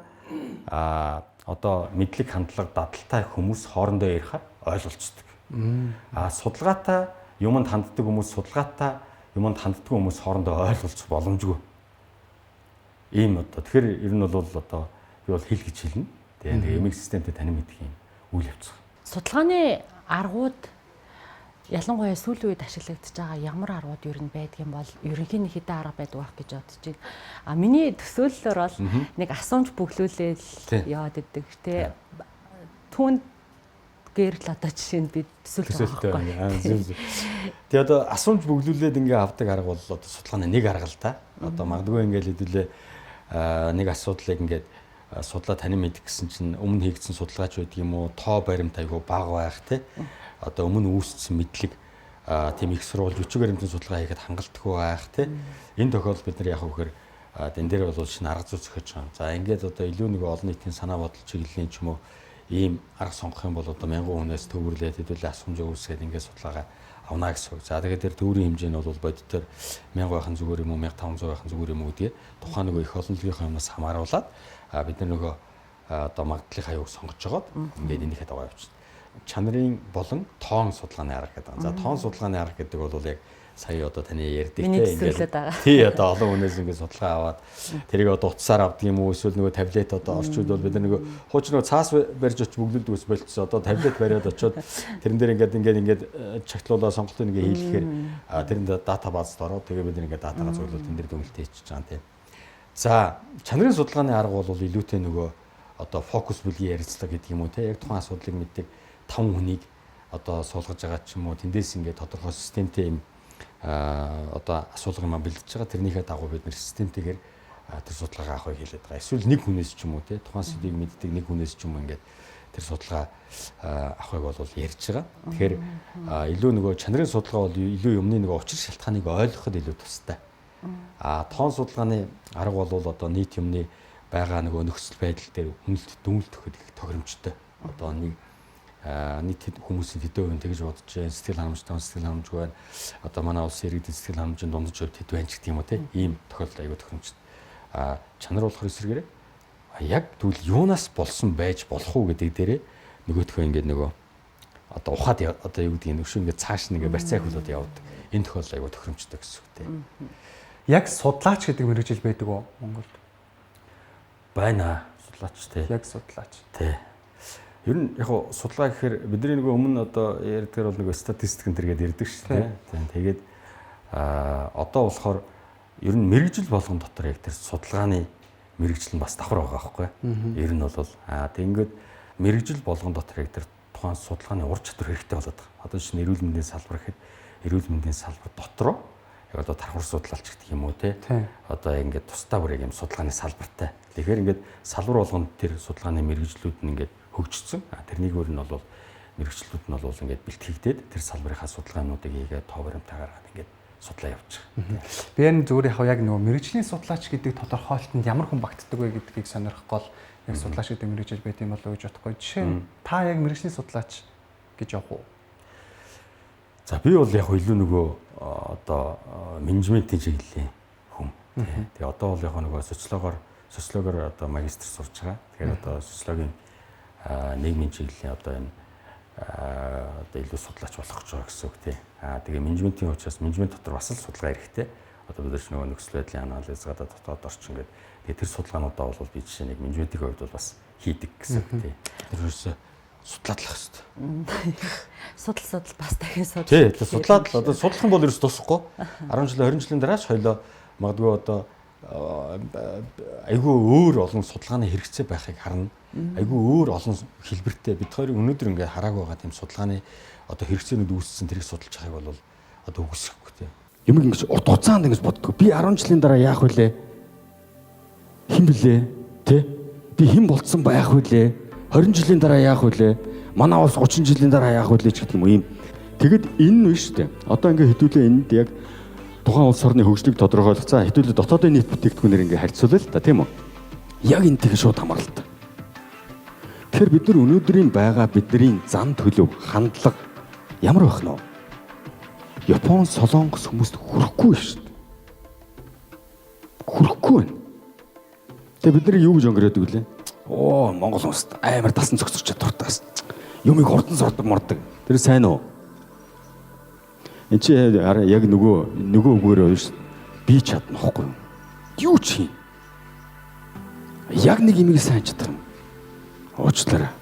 одоо мэдлэг хандлага дадалтай хүмүүс хоорондоо ярихаар ойлголцдог. А судалгаатай юмд ханддаг хүмүүс судалгаатай юмд ханддаг хүмүүс хоорондоо ойлголцох боломжгүй. Ийм одоо тэгэхээр ер нь бол одоо би бол хэл гэж хэлнэ. Тэгээ нэг эмэг системтэй танин мэдэх юм үйл явц. Судалгааны аргууд ялангуяа сүүлийн үед ашиглагдаж байгаа ямар аргууд ер нь байдаг юм бол ерөнхийн нэг хэдэн арга байдаг байх гэж бодож байна. А миний төсөөллөөр бол нэг асуумж бүглүүлээл яваад идэг тий. Түүнд гэрэл одоо жишээ нь би төсөөлж байгаа байхгүй. Тэгээ одоо асуумж бүглүүлээд ингээ авдаг арга бол одоо судалгааны нэг арга л да. Одоо магадгүй ингээл хэдүүлээ нэг асуудлыг ингээд судлаа танин мэдэх гэсэн чинь өмнө хийгдсэн судалгаач байдаг юм уу, тоо баримт айгүй бага байх тий. Одоо өмнө үүссэн мэдлэг тийм их сурвалж бичиг баримтын судалгаа хийхэд хангалтгүй байх тий. Энэ тохиолдолд бид нар яг вэхээр энэ дээр бол шинэ арга зүй зохиож байгаа. За ингээд одоо илүү нэг олон нийтийн санаа бодол чиглэлийн ч юм уу Ийм арга сонгох юм бол одоо 1000 хүнээс төвөрлээд хэдүүлээ асуумжаа үүсгээд ингээд судалгаагаа авна гэсэн үг. За тэгээд тэр төврийн хэмжээ нь бол бодитоор 1000 байх нь зүгээр юм уу, 1500 байх нь зүгээр юм уу гэдгээ тухайн нөгөө их олонлогийнхоо юмнаас хамааруулаад бид нар нөгөө одоо магадлалын хаяг сонгож жагаад ингээд энийхээ дагуу явчихна. Чанарын болон тоон судалгааны арга гэдэг. За тоон судалгааны арга гэдэг бол яг сая одоо таны ярьдаг те ингээд тий одоо олон хүнээс ингээд судалгаа аваад тэрийг одоо утсаар авдаг юм уу, эсвэл нөгөө таблет одоо орчууд бол бид нар нөгөө хуучин нөгөө цаас барьж очиж бөглөлдөг ус болчихсон. Одоо таблет бариад очиод тэрэн дээр ингээд ингээд ингээд чагтлуулаа сонголтыг ингээд хийлгэхээр тэрэнд дата базд ороод тэгээ бид нар ингээд датагаа зөвлөлт тэн дээр дүнэлтээ хийчихэж байгаа юм тий. За чанарын судалгааны арга бол илүүтэй нөгөө одоо фокус бүлгийн ярилцлага гэдэг юм уу те, яг тухайн асуудлыг мэддэг 5 хүнийг одоо суулгаж байгаа ч юм уу, тэндээс ингээд тодорхой системтэй юм одоо асуулга юм бэлдэж байгаа. Тэрнийхээ дагуу бид нэр системтэйгээр тэр судалгаагаа авахыг хэлээд байгаа. Эсвэл нэг хүнээс ч юм уу те, тухайн сэдвийг мэддэг нэг хүнээс ч юм уу ингээд тэр судалгаа авахыг бол ярьж байгаа. Тэгэхээр илүү нөгөө чанарын судалгаа бол илүү юмны нөгөө учир шалтгааныг ойлгоход илүү тустай. А тоон судалгааны арга бол одоо нийт юмны байгаа нөгөө нөхцөл байдал дээр үнэлт дүнэлт өгөхөд их тохиромжтой. Одоо нэг нийт хүмүүсийн хэдэн хувь нь тэгж бодож байна, сэтгэл хангамжтай, сэтгэл хангамжгүй байна. Одоо манай улсын иргэдийн сэтгэл хангамжийн дундаж хувьд хэд байна ч гэдэг юм уу те. Ийм тохиолдол аягүй тохиромжтой. А чанар болохоор эсрэгээрээ яг тэгвэл юунаас болсон байж болох уу гэдэг дээрээ нөгөөтхөө ингээд нөгөө одоо ухаад одоо юу гэдгийг нөшөө ингээд цааш нь ингээд барьцаа ахиулаад явдаг. Энэ тохиолдол аягүй тохиромжтой гэсэн үг те. Яг судлаач гэдэг мэргэжил байдаг уу Монголд? Байна. Судлаач те. Яг судлаач. Те. Ер нь яг судалгаа гэхээр бидний нөгөө өмнө одоо ярьдгаар бол нөгөө статистик энэ төр гэдээ ярьдаг шүү дээ. Тэгээд одоо болохоор ер нь мэргэжил болгон дотор яг тэр судалгааны мэргэжил нь бас давхар байгаа байхгүй. Ер нь бол тэгэнгүүт мэргэжил болгон дотор яг тэр тухайн судалгааны ур чадвар хэрэгтэй болоод байгаа. Одоо жишээ нь эрүүл мэндийн салбар гэхэд эрүүл мэндийн салбар дотроо яг одоо тархуур судлалч гэдэг юм уу те. Одоо ингээд тусдаа бүр яг юм судалгааны салбартай. Тэгэхээр ингээд салбар болгонд тэр судалгааны мэргэжлүүд нь ингээд хөгжсөн. Тэрнийг өөр нь бол мэргэжлүүд нь бол ингээд бэлтгэгдээд тэр салбарынхаа судалгаануудыг хийгээд тоо баримтаа гаргаад ингээд судлаа явуучих. Би энэ зүгээр яг нөгөө мэргэжлийн судлаач гэдэг тодорхойлолтод ямар хүн багтдаг вэ гэдгийг сонирхох гол яг судлаач гэдэг мэргэжил байт юм болов уу гэж бодохгүй. Жишээ нь та яг мэргэжлийн судлаач гэж явах уу? За би бол яг илүү нөгөө одоо менежментийн чиглэлийн хүн. Тэгээ одоо бол яг нөгөө социологоор одоо магистр сурч байгаа. Тэгэхээр одоо социологийн нийгмийн чиглэлийн одоо энэ одоо илүү судлаач болох гэж байгаа гэсэн үг тий. Тэгээ менежментийн учраас менежмент дотор бас л судалгаа хэрэгтэй. Одоо бид нар ч нөгөө нөхцөл байдлын анализ гадаад дотоод орчин гэдэг. Тэгээ тэр судалгаануудаа бол би жишээ нэг менежментийн хувьд бол бас хийдэг гэсэн үг тий. Тэр ерөөсөө судлаад л ах хэрэгтэй. Судал бас дахин судал. Тий, судлаад л одоо судлах юм бол ерөөс дуусахгүй. 10 жил 20 жилийн дараа ч хоёлоо магадгүй одоо айгүй өөр олон судалгааны хэрэгцээ байхыг харна. Айгүй өөр олон хэлбэртэй бид хоёрын өнөөдөр ингээд хараагүй байгаа тийм судалгааны одоо хэрэгцээнүүд үүссэн тэрийг судалж байгааг бол одоо үгүйсгэхгүй тийм. Юм ингэж урт хугацаанд ингэж боддог. Би 10 жилийн дараа яах вүлээ? Хэн блэ? Тэ? Би хэн болцсон байх вүлээ? 20 жилийн дараа яах вүлээ? Манай улс 30 жилийн дараа яах вүлээ ч гэдэг юм уу юм. Тэгэд энэ нь биш үү? Одоо ингээд хэдүүлээ энд яг тухайн улс орны хөгжлийг тодорхойлох. За хэдүүлээ дотоодын нийт бүтээгдэхүүнээр ингээд харьцуулъя л та, тийм үү? Яг энтэйгээ шууд хамааралтай. Тэгэхээр бид нар өнөөдрийн байгаа бидний зан төлөв, хандлага ямар байх нь вэ? Япон, Солонгос хүмүүст хүрэхгүй шүү дээ. Хүрэхгүй байна. Тэгээ бид нар юу гэж өнгөрөөдөг вүлээ? Оо, Монгол хүмүүст амар дасан зогсож чадвартаас. Юмыг хурдан сурдаг мордог. Тэр сайн уу? Энд чи яг нөгөө үгээр биш. Би чадна хгүй юу? Юу ч хийн. Яг нэг юмыг сайн чадах юм. Уучлаарай.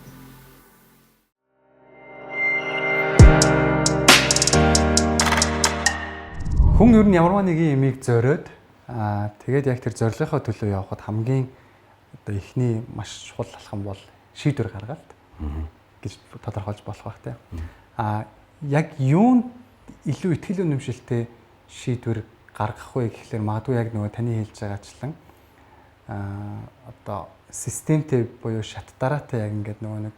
Хүн ер нь ямарваа нэгэн юмыг зориод тэгээд яг тэр зорилгынхоо төлөө явхад хамгийн одоо эхний маш чухал алхам бол шийдвэр гаргалт гэж тодорхойлж болох байх тийм. Яг юунд илүү итгэл үнэмшилтэй шийдвэр гаргах вэ гэхлээр магадгүй яг нөгөө таны хэлж байгаачлан одоо системтэй буюу шат дараатай яг ингээд нөгөө нэг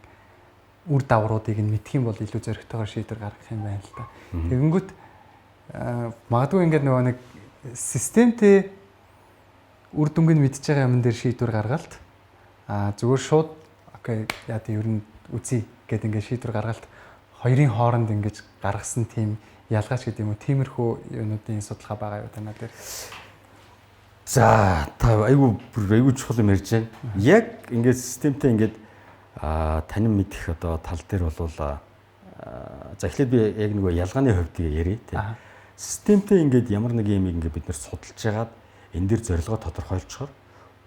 үр дагавруудыг нь мэдх юм бол илүү зоригтойгоор шийдвэр гаргах юм байна л да. Тэгэнгүүт магадгүй ингээд нөгөө нэг системтэй үр дүнг нь мэдж байгаа юмн дээр шийдвэр гаргалт зүгээр шууд окей яа тийм ер нь үзье гэд ингээд шийдвэр гаргалт хоёрын хооронд ингэж гаргасан тийм ялгаач гэдэг юм уу, тиймэрхүү юунуудын судалгаа байгаа юу танаа дээр? За та айгүй чухал юм ярьж байна. Яг ингээд системтэй ингээд танин мэдэх одоо тал дээр бол за эхлээд би яг нөгөө ялгааны хувьд ярья тий. Системтэй ингээд ямар нэг юм ингээд бид нэр судалж хагаад энэ дэр зорилгоо тодорхойлцохоор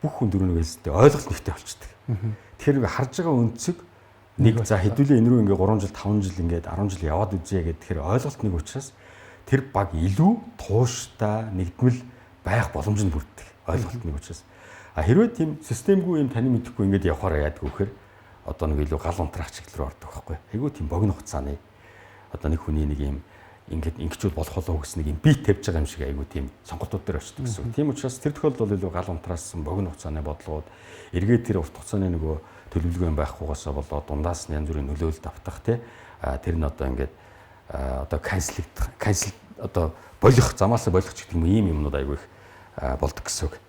бүх хүн дөрөв нэг хэлсэнтэй ойлголт нэгтэй болчдөг. Тэгэхээр ингээ харж байгаа өнцөг нэг, за хэдүүлээ энэ рүү ингээ 3 жил 5 жил ингээд 10 жил яваад үзье гэдэг, тэгэхээр ойлголт нэг учраас тэр баг илүү тууштай нэгдмэл байх боломж нь бүрддэг. Ойлголт нэг учраас. А хэрвээ тийм системгүй юм таны мэдэхгүй ингээд явахаар яадаг вэ гэхээр одоо нэг илүү гал унтраах чиглэл рүү ордог байхгүй. Айгүй тийм богино хугацааны одоо нэг хүний нэг юм ингээд ингэчүүл болох болов гэсэн нэг юм бит тавьж байгаа юм шиг айгүй тийм сонголтууд дээр очдог гэсэн. Тийм учраас тэр тохиолдолд бол илүү гал унтраасан богино хугацааны бодлогууд эргээд тэр урт хугацааны нөгөө төлөвлөгөө юм байхгүйгаасаа болоод дундаас нь янз бүрийн нөлөөлөлт автах тий. Тэр нь одоо ингээд одоо cancel одоо болох замаасаа болох ч гэдэг юм ийм юмнууд айгүй их болдог гэсэн үг.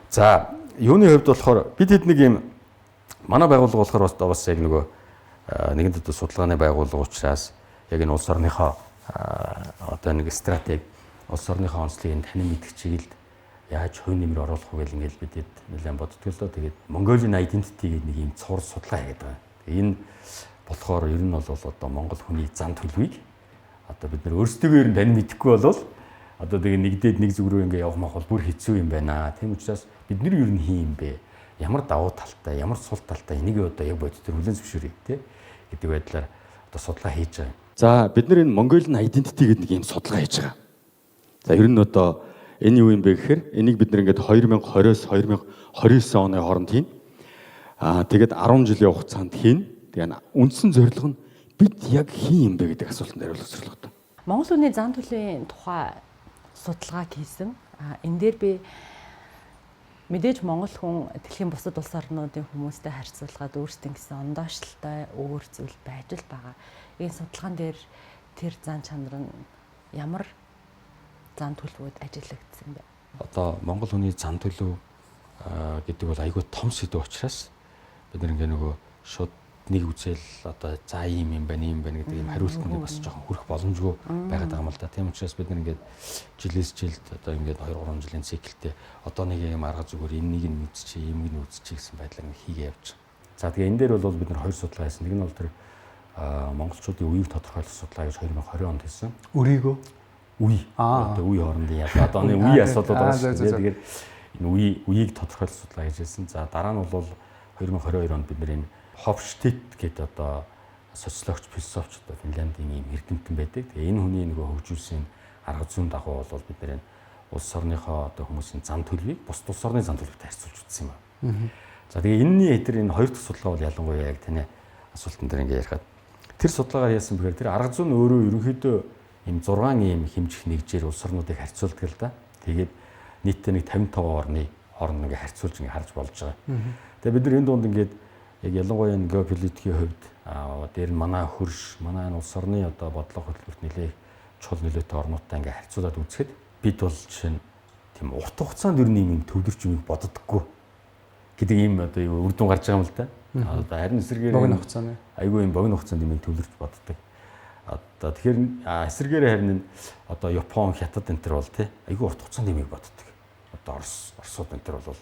За юуны хувьд болохоор бид хэд нэг юм манай байгууллага болохоор бас яг нөгөө нэгэн төдөө судалгааны байгууллага учраас яг энэ улс орныхоо одоо нэг стратеги улс орныхоо онцлогийг энэ танин мэдэх чиглэлд яаж хувь нэмэр оруулах вэ гэл ингээл бид хэд нэлээд боддог л доо. Тэгээд Mongolian Identity гэдэг нэг юм цуур судалгаа хийгээд байгаа. Энэ болохоор ер нь бол одоо Монгол хүний зан төлөвийг одоо бид нар өөрсдөө ер нь танин мэдэхгүй болвол одоо тэгээ нэгдээд нэг зүг рүү ингээ явах мах бол бүр хэцүү юм байна. Тийм учраас бид нар ер нь хин юм бэ? Ямар давуу талтай, ямар сул талтай энийг одоо яг бодит төр хүлээн зөвшөөрье тий гэдэг байдлаар одоо судалгаа хийж байгаа юм. За бид нар энэ Mongolian Identity гэдэг нэг юм судалгаа хийж байгаа. За ер нь одоо энэ юу юм бэ гэхээр энийг бид нар ингээд 2020-оос 2029 оны хооронд хийн. Тэгээд 10 жилийн хугацаанд хийн. Тэгээ үндсэн зорилго нь бид яг хин юм бэ гэдэг асуултанд хариулах зорилготой. Монгол хүний зан төлөвийн тухай судалгааг хийсэн. Энэ дээр би мэдээж монгол хүн дэлхийн бусад улс орнуудын хүмүүстэй харьцуулахад өөрсдийн гэсэн ондоошлолтой өөр зүйл байж л байгаа. Энэ судалгаан дээр тэр зан чанар нь ямар зан төлөвөд ажиглагдсан бэ? Одоо монгол хүний зан төлөв гэдэг бол айгүй том сэдв учраас бид нар ингээ нөгөө шууд нэг үзэл одоо за ийм юм байна, ийм байна гэдэг ийм хариултанд бас жоохон хүрэх боломжгүй байгаад байгаа юм л да. Тийм учраас бид нар ингээд жилээс жилд одоо ингээд 2 3 жилийн циклтэй одоо нэг юм арга зүгээр энэнийг нь үзчихье, иймийг нь үзчихье гэсэн байдлаар ингээд хийгээ явж байгаа. За тэгээ энэ дээр бол бид нар хоёр судалгаа хийсэн. Нэг нь бол тэр монголчуудын үеийг тодорхойлох судалгаа гэж 2020 онд хийсэн. Өрийгөө үе. Одоо үе хоорондын ялгаа. Одоо нэг үе асуудал байгаа шүү дээ. Тэгэхээр энэ үеийг тодорхойлох судалгаа хийж байсан. За дараа нь бол 2022 онд бид нар энэ Hofstede гэдэг одоо социологч, философч одоо Финляндийн ийм эрдэмтэн байдаг. Тэгээ энэ хүний нөгөө хөгжүүлсэн арга зүйн дагуу бол бид нар энэ улс орныхоо одоо хүмүүсийн зан төлөвийг бусад улс орны зан төлөвтэй харьцуулж үзсэн юм. За тэгээ энэний тэр энэ хоёр дахь судалгаа бол ялангуяа яг таны асуултан дээр ингээ ярихад тэр судалгаагаар яасан бэхээр тэр арга зүйн өөрөө ерөнхийдөө ийм 6 ийм хэмжих нэгжээр улс орнуудыг харьцуулдаг л да. Тэгээд нийтдээ нэг 55 орны хооронд ингээ харьцуулж ингээ харж болж байгаа. Тэгээ бид нар энэ дунд ингээд яг ялангуяа энэ геополитикийн хувьд дээр нь манай хөрш, манай энэ улс орны одоо бодлого хөтөлбөрт нэлээх чухал нөлөөтэй орнуудтай ингээ харьцуулаад үзэхэд бид бол жишээ нь тийм урт хугацаанд ер нь юм төвлөрч юмыг боддоггүй гэдэг ийм одоо юу үр дүн гарч байгаа юм л да. Одоо харин эсрэгээр богино хугацааны айгүй юм богино хугацаанд юм төвлөрч боддог. Одоо тэгэхээр эсрэгээр харин одоо Япон, Хятад энэ төр бол тий айгүй урт хугацаанд юмыг боддог. Одоо Орос, Оросууд энэ төр бол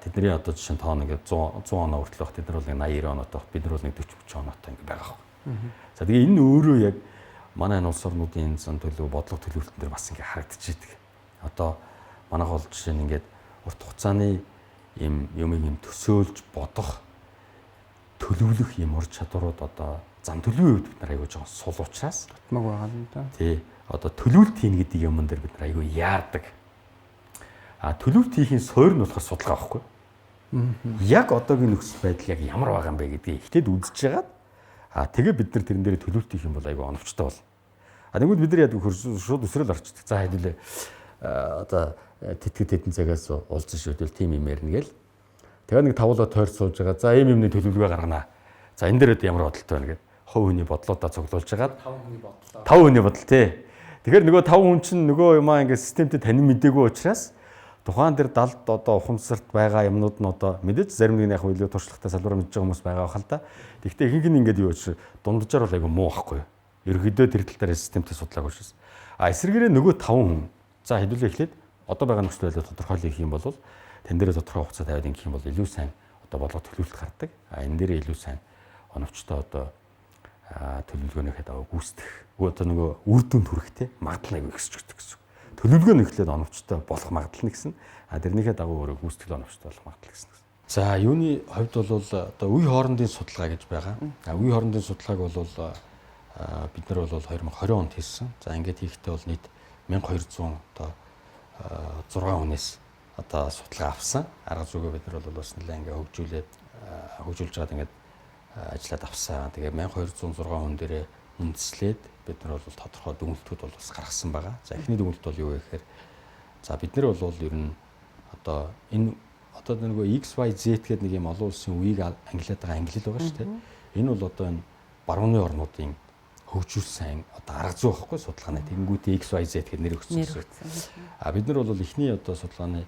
тэдний одоо жишээ нь тоон ингээд 100 оноо хүртэл байх, тэд нар бол 80 90 оноотой, бид нар бол 40 30 оноотой ингээд байгаа байхгүй. За тэгээ энэ өөрөө яг манай энэ улс орнуудын зан төлөв, бодлого төлөвлөлтөн дээр бас ингээд харагдчихэдэг. Одоо манайх бол жишээ нь ингээд урт хугацааны юм юмыг юм төсөөлж бодох, төлөвлөх юм ур чадварууд одоо зан төлөвийн хувьд бид нар аягүй жоохон сул учраас татмаг байгаа юм да. Тий. Одоо төлөвлөлт хийнэ гэдэг юмн дээр бид нар аягүй яардаг. Төлөвлөлт хийхин суурь нь болохоор судалгаа байхгүй. Яг одоогийн нөхцөл байдал яг ямар байгаа юм бэ гэдгийг ихтэд үзэж хагаад тэгээ бид нар тэрэн дээр төлөвлөлт хийх юм бол аягүй оновчтой болно. Тэгвэл бид нар яадаг вөхөр шууд өсрөөл орчдөг. За хэдүүлээ одоо тэтгэд тэдэн цагаас уулзсан шүү дээ тийм юм ярина гээл. Тэгээ нэг тавуулаа тойр сууж байгаа. За ийм юмны төлөвлөгөө гаргана. За энэ дээр одоо ямар бодолтой байна гэд хувь хүний бодлоодаа цуглуулж хагаад 5 хүний бодлоо. 5 хүний бодол тий. Тэгэхээр нөгөө 5 хүн чинь нөгөө юмаа ингээд системтэй танин мдээгүй учраас Тухайн тэр 70-д одоо ухамсарт байгаа юмнууд нь одоо мэдээж зарим нэг нь яг илүү туршлагатай салбараа мэдж байгаа хүмүүс байгаа хал та. Тэгэхдээ ихэнх нь ингээд юу гэж дунджаар бол айгүй муу байхгүй юу. Ерөнхийдөө тэр тал дээр системтэй судлаагүй шээс. А эсрэгээрээ нөгөө 5 хүн за хэдүүлээ эхлээд одоо байгаа нөхцөл байдлаа тодорхойлох юм бол тэн дээрээ тодорхой хугацаа тавиад ингэх юм бол илүү сайн одоо бодлого төлөвлөлт гардаг. А энэ дээрээ илүү сайн оновчтой одоо төлөвлөгөөнийхөө дагуу гүйцэтгэх. Одоо нөгөө үр дүнд хүрэх те магадлал айгүй ихсэж өгдөг гэсэн. Төлөвлөгөө нь эхлээд оновчтой болох магадлал нь гэсэн. А тэрнийхээ дагуу өөрөө гүйцэтгэл оновчтой болох магадлал гэсэн. За юуны хувьд бол одоо үе хоорондын судалгаа гэж байгаа. А үе хоорондын судалгааг бол бид нар бол 2020 онд хийсэн. За ингээд хийхдээ бол нийт 1200 одоо 6 хүнээс одоо судалгаа авсан. Арга зүгээ бид нар бол бас нэлээд ингээ хөгжүүлээд хөгжүүлж байгаад ингээд ажиллаад авсан. Тэгээ 1206 хүн дээрээ үндэслээд бид нар бол тодорхой дүгнэлтүүд бол бас гаргасан байгаа. За эхний дүгнэлт бол юу вэ гэхээр за бид нар бол ер нь одоо энэ одоо нөгөө X Y Z гэдэг нэг юм олон улсын үеийг ангилаад байгаа ангилал байгаа шүү дээ. Энэ бол одоо энэ барууны орнуудын хөгжүүлсэн одоо арга зүй байхгүй судалгааны тэгэнгүүтээ X Y Z гэдэг нэр өгсөн гэсэн. А бид нар бол эхний одоо судалгааны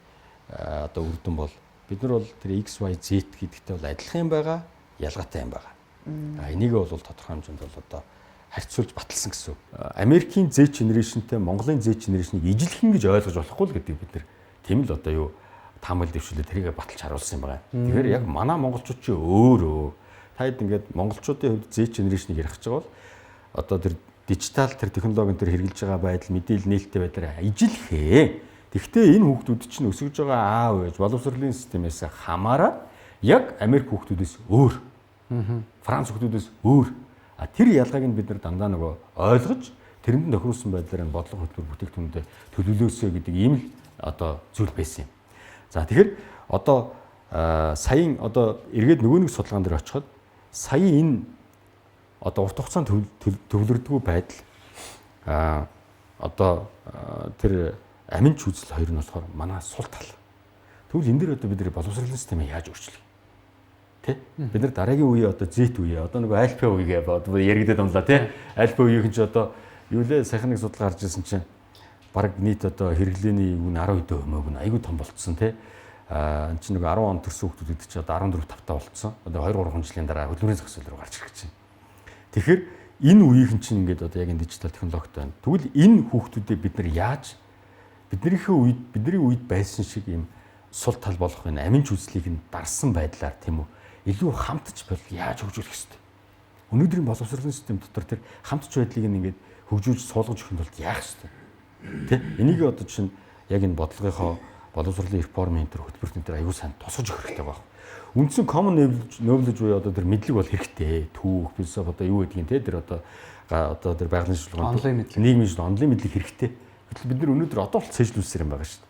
одоо үр дүн бол бид нар бол тэр X Y Z гэдэгтэй бол адилхан юм байгаа, ялгаатай юм байгаа. А энийг бол тодорхой хэмжээнд бол одоо харьцуулж баталсан гэсэн үг. Америкийн Z generation-тэй Монголын Z generation-ыг ижилхэн гэж ойлгож болохгүй л гэдэг бид нар тийм л одоо юу таамаглал дэвшүүлээ тэрийг баталж харуулсан юм байна. Тэгэхээр яг манай монголчууд чи өөрөө та хэд ингээд монголчуудын хувьд Z generation-ыг ярих гэж байгаа бол одоо тэр дижитал тэр технологийн тэр хэрэгжилж байгаа байдал мэдээлэл нээлттэй байдлаар ижилхээ. Тэгвэл энэ хүүхдүүд чинь өсөж байгаа аав ээж боловсролын системээс хамаарат яг Америк хүүхдүүдээс өөр. Франц хүүхдүүдээс өөр. А тэр ялгааг нь бид нар дандаа нөгөө ойлгож тэрэнд нь тохируулсан байдлаар энэ бодлого хөтөлбөр бүтээгдэхүүнээ төлөвлөөсэй гэдэг ийм л одоо зүйл байсан юм. За тэгэхээр одоо саяын одоо эргээд нөгөө нэг судалгаан дээр очиход сая энэ одоо урт хугацаанд төвлөрдөггүй байдал одоо тэр амин ч үзэл хоёр нь болохоор манай сул тал. Тэгвэл энэ дэр одоо бид нар боловсролын системээ яаж өөрчлөх юм? Тэ? Бид нар дараагийн үе одоо Z үе, одоо нөгөө альфа үегээ яригдаад унлаа тэ. Альфа үеийнхэн чи одоо юу лээ сайхан нэг судалгаа гарч ирсэн чинь баг нийт одоо хэрэглээний юу 10% хөмөөг нь айгүй том болцсон тэ. Аа энэ чинь нөгөө 10 он төрсэн хүүхдүүд гэдэг чи одоо 14 тавтаа болцсон. Одоо 2 3 жилийн дараа хөдөлмөрийн зах зээл рүү гарч ирэх гэж байна. Тэгэхээр энэ үеийнхэн чинь ингээд одоо яг энэ дижитал технологитой байна. Тэгвэл энэ хүүхдүүдээ бид нар яаж биднийхээ үед бидний үед байсан шиг ийм сул тал болох энэ амин ч үзлийг нь дарсан байдлаар тийм үү илүү хамтч бол яаж хөгжүүлэх ёстой. Өнөөдрийн боловсролын систем дотор тэр хамтч байдлыг нь ингээд хөгжүүлж суулгаж өгөхийн тулд яах ёстой. Тэ? Энийг одоо чинь яг энэ бодлогынхоо боловсролын реформын тэр хөтөлбөрт энэ тэр аюул сайн тусгаж өгөх хэрэгтэй байна. Үндсэн common knowledge буюу одоо тэр мэдлэг бол хэрэгтэй. Түүх, философи одоо юу гэдгийг те тэр одоо тэр байгалийн судалгаа, нийгмийн судалгаа, онлын мэдлэг хэрэгтэй. Гэтэл бид нар өнөөдөр одоо бол цээжлүүлсээр юм байгаа шүү дээ.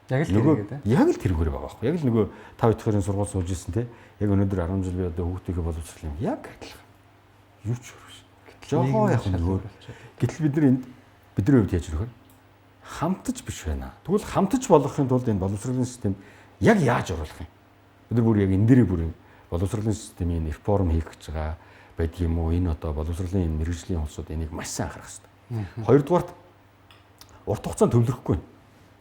Яг л тэрүүгээр те. Яг л тэрүүгээр байгаа байхгүй. Яг л нөгөө 5 дахь сургууль сууж исэн те. Яг өнөөдөр 10 жил би одоо хүүхдийнхээ боловсрол юм яг адилхан. Юу ч өөр биш. Жохоо яг нөгөө. Гэтэл бид нар энд бидний хувьд яаж ирэх вэ? Хамтаж биш байна. Тэгвэл хамтаж болгохын тулд энэ боловсролын систем яг яаж оруулах юм? Бид нар бүр яг энэ дээрээ бүр боловсролын системийн реформ хийх гэж байгаа байдаг юм уу? Энэ одоо боловсролын энэ мэргэжлийн улсууд энийг маш сайн анхаарах хэрэгтэй. Хоёрдугаарт урт хугацаанд төвлөрөхгүй.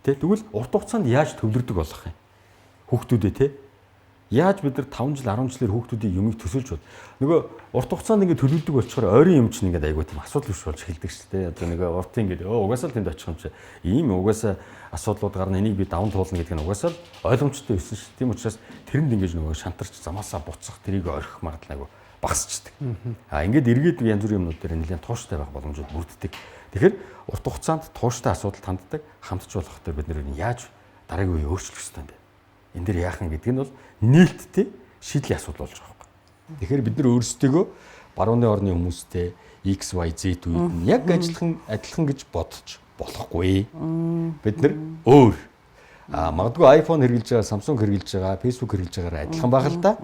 Тэ? Тэгвэл урт хугацаанд яаж төвлөрдөг болох юм? Хүүхдүүдээ тэ? Яаж бид нар 5 жил 10 жилээр хүүхдүүдийн юмыг төсөөлж бод. Нөгөө урт хугацаанд ингээд төлөвлөдөг болчоор ойрын юм чинь ингээд айгүй тийм асуудал биш болж эхэлдэг шүү дээ. Одоо нөгөө уртын ингээд угаасаа л тэнд очих юм чи. Ийм угаасаа асуудлууд гарна энийг би даван туулна гэдэг нь угаасаа л ойлгомжтой байсан шүү. Тийм учраас тэрэнд ингээд нөгөө шантарч замаасаа буцах тэрийг орхих магадлал айгүй багасчдаг. А ингээд эргээд янз бүрийн юмнууд дээр нэлээд тууштай байх боломжууд бүрддэг. Тэгэхээр урт хугацаанд тууштай асуудал ханддаг, хамтч болох дээр бид нэр яаж дараагийн үе өөрчлөх ёстой юм бэ? Энэ дэр яахан гэдэг нь бол нээлттэй шийдлийн асуудал болж байгаа байхгүй. Тэгэхээр бид нар өөрсдийгөө барууны орны хүмүүстэй X Y Z үед нь яг адилхан гэж бодож болохгүй. Бид нар өөр. А магадгүй iPhone хэрэглэж байгаа, Samsung хэрэглэж байгаа, Facebook хэрэглэж байгаараа адилхан байх л да.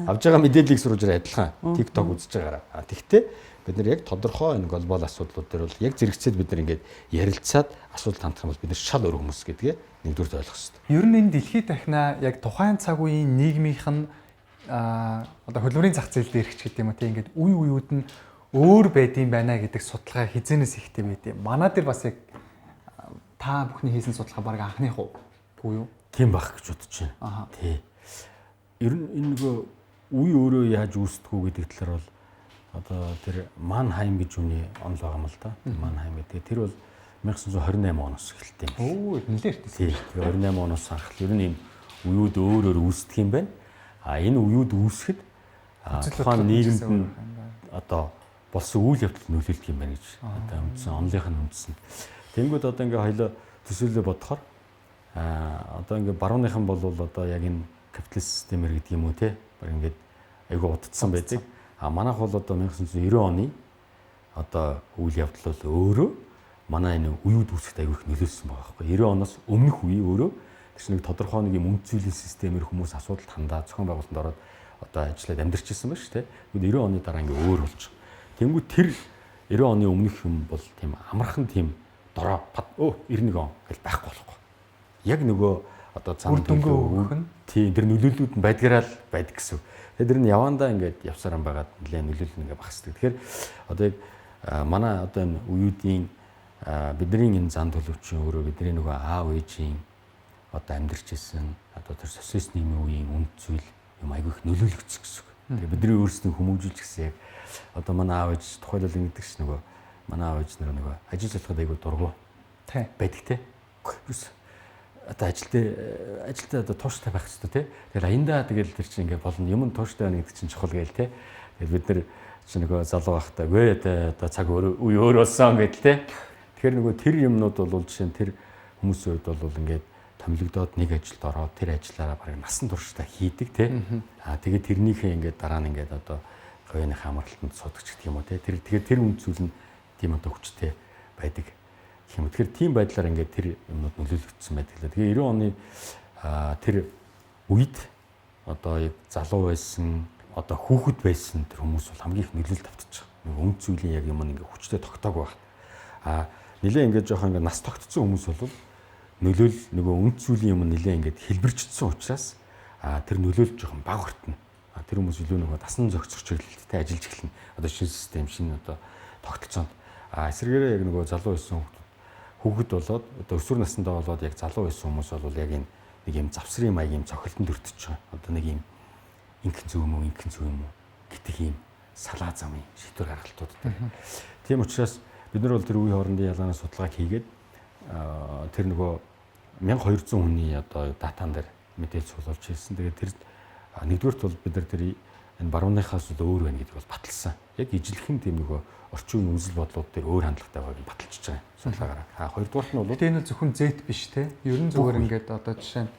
Авж байгаа мэдээллийг сурвалжаар адилхан, TikTok үзэж байгаараа. А тэгтээ бид нар яг тодорхой энэ глобал асуудлууд дээр бол яг зэрэгцээд бид нар ингээд ярилцаад асуудал хандах юм бол бид нар шал өөр хүмүүс гэдгээ нэгдүгüрт ойлгох хэрэгтэй. Ер нь энэ дэлхийд дахина яг тухайн цаг үеийн нийгмийнх нь одоо хөдөлмөрийн зах зээл дээр ч гэдэг юм уу тийм ингээд үе үеүд нь өөр байдсан байна гэдэг судалгаа хизэнээс ихтэй байд юм. Манай дээр бас яг та бүхний хийсэн судалгаа баг анхных уу? Үгүй юу? Тийм байх гэж бодож байна. Тий. Ер нь энэ нөгөө үе өөрөө яаж үүсдэг үү гэдэг талаар бол одоо тэр Манхайм гэж үний онол байгаа юм л да. Манхайм гэдэг. Тэр бол 1928 оноос эхэлдэг юм. Өө, нэлээд эртээс. Тий. 28 оноос анх ер нь ийм үеүд өөр өөр үүсдэг юм байна. А энэ үеүд үүсэхэд тухайн нийгэмд нь одоо болсон үйл явдал нөлөөлдөг юм байна гэж одоо үндсэн онолынх нь үндсэн. Тэнгүүд одоо ингээ хоёлоо төсөөлөө бодохоор одоо ингээ барууныхан бол одоо яг энэ капиталист системээр гэдэг юм уу те баг ингээд айгүй удацсан байдаг. А манайх бол одоо 1990 оны одоо үйл явдал бол өөрөө манай энэ үеүд үүсгэхэд айгүй их нөлөөлсөн байгаа байхгүй. 90 оноос өмнөх үе өөрөө тэр чинь нэг тодорхой нэг юм үнд зүйлийн системээр хүмүүс асуудалд хандаа зохион байгуулалтанд ороод одоо ажиллаад амьдарч ирсэн байна шүү дээ. Тэгвэл 90 оны дараа ингээ өөр болж байгаа. Тэнгүү тэр 90 оны өмнөх юм бол тийм амархан тийм дороо 91 он гэл байхгүй болохгүй. Яг нөгөө одоо зам төлөв өгөх нь тийм тэр нөлөөллүүд нь байдгаараа л байдаг гэсэн. Тэгэхээр тэр нь явандаа ингээд явсаар юм байгаад нэлээ нөлөөлөл нь ингээд багасдаг. Тэгэхээр одоо яг манай одоо энэ үеүүдийн бидний энэ зан төлөвчийн өөрөө бидний нөгөө аав ээжийн одоо амьдарч исэн одоо тэр социалист нийгмийн үеийн үнд зүйл юм айгүй их нөлөөлөгдсөн гэсэн үг. Тэгээ бидний өөрсдийн хүмүүжүүлж гэсэн яг одоо манай аав ээж тухайлбал ингэдэг ш нөгөө манай аав ээж нар нөгөө ажил залхад айгүй дургу байдаг те. Ерөөс одоо ажилдаа одоо тууштай байх хэрэгтэй те. Тэгэл аяндаа тэгэл тэр чинь ингээ болно юм тууштай байна гэдэг чинь чухал гээл те. Тэгэл бид нар чинь нөгөө залуу байхдаа гээ одоо цаг өөр үе өөр болсон гэдэл те. Тэгэхээр нөгөө тэр юмнууд бол жишээ нь тэр хүмүүсийн хувьд бол ингээд томилогдоод нэг ажилд ороод тэр ажиллаараа бараг насан туршдаа хийдэг те. Аа тэгээд тэрнийхээ ингээд дараа нь ингээд одоо говийнхаа амралтанд суудаг ч гэх юм уу те. Тэр тэгэхээр тэр үнд зүйл нь тийм одоо хүчтэй байдаг гэх юм. Тэгэхээр тийм байдлаар ингээд тэр юмнууд нөлөөлөгдсөн байдаг лээ. Тэгээ 90 оны тэр үед одоо яг залуу байсан, одоо хүүхэд байсан тэр хүмүүс бол хамгийн их нөлөөлөлт автчих. Нэг үнд зүйлийн яг юм ингээд хүчтэй тогтоог байх. Аа нэлээ ингээд жоохон ингээд нас тогтцсон хүмүүс бол нөлөөл нөгөө үнд зүйлийн юм нэлээ ингээд хэлбэрчдсэн учраас тэр нөлөөлөл жоохон бага хүртэнэ. Тэр хүмүүс илүү нөгөө дасан зохицох чиглэлтэй ажиллаж эхэлнэ. Одоо шинэ систем, шинэ одоо тогтолцоонд. Эсвэргээрээ яг нөгөө залуу байсан хүүхэд болоод одоо өсвөр насндаа болоод яг залуу байсан хүмүүс бол яг энэ нэг юм завсрын маягийн цохилтонд өртөж байгаа. Одоо нэг юм инхэн зөв юм уу, инхэн зөв юм уу гэдэг юм салаа замын шийдвэр гаргалтууд дээр. Тийм учраас бид нар бол тэр үе хоорондын ялгааны судалгааг хийгээд тэр нөгөө 1200 хүний одоо датан дээр мэдээлэл цуглуулж хийсэн. Тэгээд тэр нэгдүгээрт бол бид нар тэр энэ барууныхаас бол өөр байна гэдгийг бол баталсан. Яг ижилхэн тийм нөгөө орчин үеийн үзэл бодлууд дээр өөр хандлагатай байгааг нь баталчихж байгаа юм судалгаагаараа. Хоёрдугаарт нь бол энэ нь зөвхөн Z биш те. Ер нь зүгээр ингээд одоо жишээ нь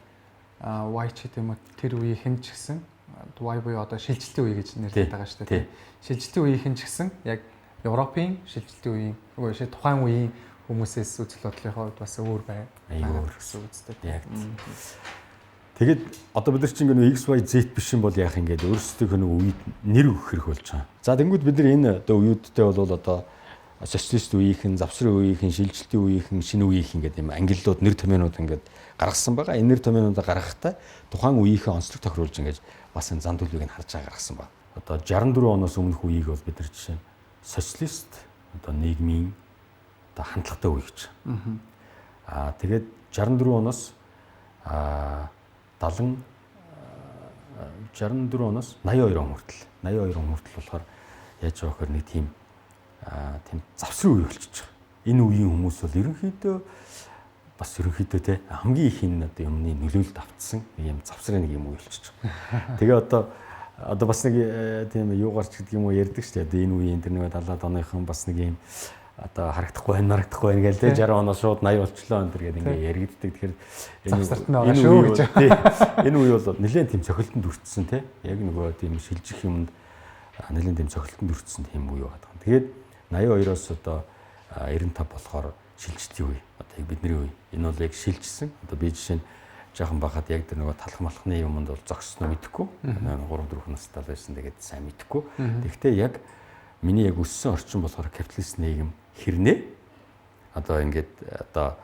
Y ч гэдэг юм уу тэр үеийнхэн ч гэсэн Y буюу одоо шилжилтийн үе гэж нэрлэдэг байгаа шүү дээ. Шилжилтийн үеийнхэн ч гэсэн яг Европын шилжилтийн үеийн үгүй тухайн үеийн хүмүүсээс үзэл бодлын хувьд бас өөр бай. Айгүй өөр гэсэн үг үстэй. Яг. Тэгээд одоо бид нар чинь ингээ X Y Z биш юм бол яах ингээд өөрсдийнхөө нэг үед нэр өгөх хэрэг болж байгаа. За тэнгууд бид нар энэ одоо үеүүдтэй бол одоо социалист үеийнхэн, завсрын үеийнхэн, шилжилтийн үеийнхэн, шинэ үеийнхэн гэдэг юм ангиллууд нэр томьёонууд ингээд гаргасан байгаа. Энэ нэр томьёонуудаа гаргахтаа тухайн үеийнхээ онцлог тохируулж ингээд бас энэ зан төлөвийг нь харж байгаа гаргасан байна. Одоо 64 оноос өмнөх үеийг бол бид нар жишээ нь социалист одоо нийгмийн одоо хандлагатай үе гэж. Тэгээд 64 оноос 70 64 оноос 82 он хүртэл 82 он хүртэл болохоор яаж байгаа гэхээр нэг тийм тийм завсрын үе болчихж байгаа. Энэ үеийн хүмүүс бол ерөнхийдөө бас ерөнхийдөө те хамгийн их энэ одоо юмны нөлөөлөлд автсан нэг юм завсрын нэг юм үе болчихж байгаа. Тэгээ одоо бас нэг тийм юу гарч гэдэг юм уу ярьдаг шүү дээ. Одоо энэ үеийн тэр нэг 70-аад оныхон бас нэг юм одоо харагдахгүй байна, марагдахгүй байна гээл те 60 оноос шууд 80 болчлоо энэ төр гэдэг ингээ яригддаг. Тэгэхээр завсарт нь байгаа шүү гэж. Энэ үе бол нэлээд тийм цохилтонд өртсөн те. Яг нөгөө тийм шилжих юмд нэлээд тийм цохилтонд өртсөн тийм үе байгаа. Тэгээд 82-оос одоо 95 болохоор шилжилтийн үе. Одоо яг бидний үе. Энэ бол яг шилжсэн. Одоо би жишээ нь жоохон байхад яг тэр нөгөө талах малхны юмд бол зогссноо мэдэхгүй. 3 4 настай л байсан. Тэгээд сайн мэдэхгүй. Тэгэхдээ яг миний яг өссөн орчин болохоор капиталист нийгэм хэрнээ одоо ингээд одоо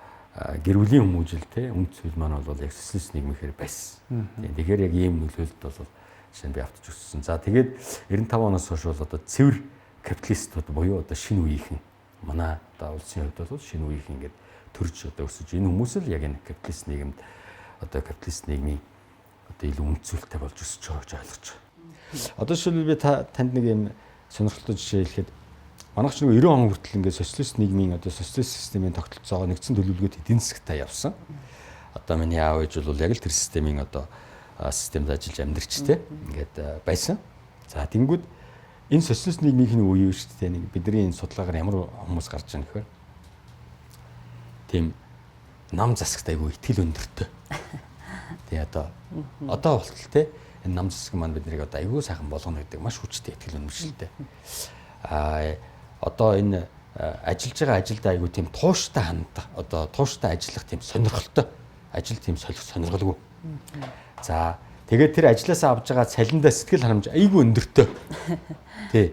гэр бүлийн хүмүүжил те үнд зүйл маань бол яг социалист нийгмээр байсан. Тэгэхээр яг ийм нөлөөлөлд бол жишээ нь би автаж өссөн. За тэгээд 95 оноос хойш бол одоо цэвэр капиталистууд буюу одоо шинэ үеийнхэн манай одоо улсын хувьд бол шинэ үеийнхэн ингээд төрж одоо өсөж энэ хүмүүс л яг энэ капиталист нийгэмд одоо капиталист нийгмийн одоо илүү үнцүүлэлтэй болж өсөж байгаа гэж ойлгож байгаа. Одоо жишээлбэл би танд нэг юм сонирхолтой жишээ хэлэхэд манайх ч нэг 90 он хүртэл ингээд социалист нийгмийн одоо социалист системийн тогтолцоогоо нэгдсэн төлөвлөгөөт эдийн засгтаа явсан. Одоо миний аав ээж бол яг л тэр системийн одоо системд ажиллаж амьдарч те ингээд байсан. За тэнгүүд энэ социалист нийгмийн үе шүү дээ, нэг бидний энэ судалгаагаар ямар хүмүүс гарч байгаа нөхөр тийм нам засагт айгүй итгэл өндөртэй. Тэгээ одоо болтол те энэ нам засаг маань биднийг одоо айгүй сайхан болгоно гэдэг маш хүчтэй итгэл үнэмшилтэй. Одоо энэ ажиллаж байгаа ажилдаа айгүй тийм тууштай хандах, одоо тууштай ажиллах тийм сонирхолтой, ажил тийм сонирхолгүй. За тэгээд тэр ажлаасаа авж байгаа цалиндаа сэтгэл ханамж айгүй өндөртэй. Тий.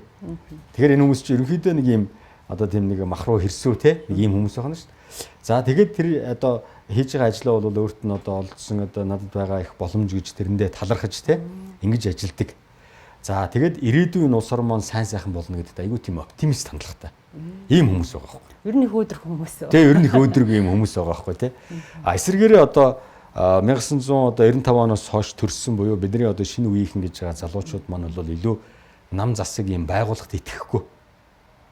Тэгэхээр энэ хүмүүс чинь ерөнхийдөө нэг юм одоо тийм нэг мах руу хэрсүү те нэг ийм хүмүүс байна шүү дээ. За тэгээд тэр одоо хийж байгаа ажлаа бол өөрт нь одоо олдсон одоо надад байгаа их боломж гэж тэрэндээ талархаж те ингэж ажилдаг. За тэгээд ирээдүйн улс орн маань сайн сайхан болно гэдэгт айгүй тийм оптимист хандлагатай. Ийм хүмүүс байгаа байхгүй. Ер нь их өөдрөг хүмүүс. Тий, ер нь их өөдрөг ийм хүмүүс байгаа байхгүй тий. А эсвэргээрээ одоо 1995 оноос хойш төрсөн буюу бидний одоо шинэ үеийнхэн гэж байгаа залуучууд маань бол илүү нам засаг ийм байгууллагт итгэхгүй.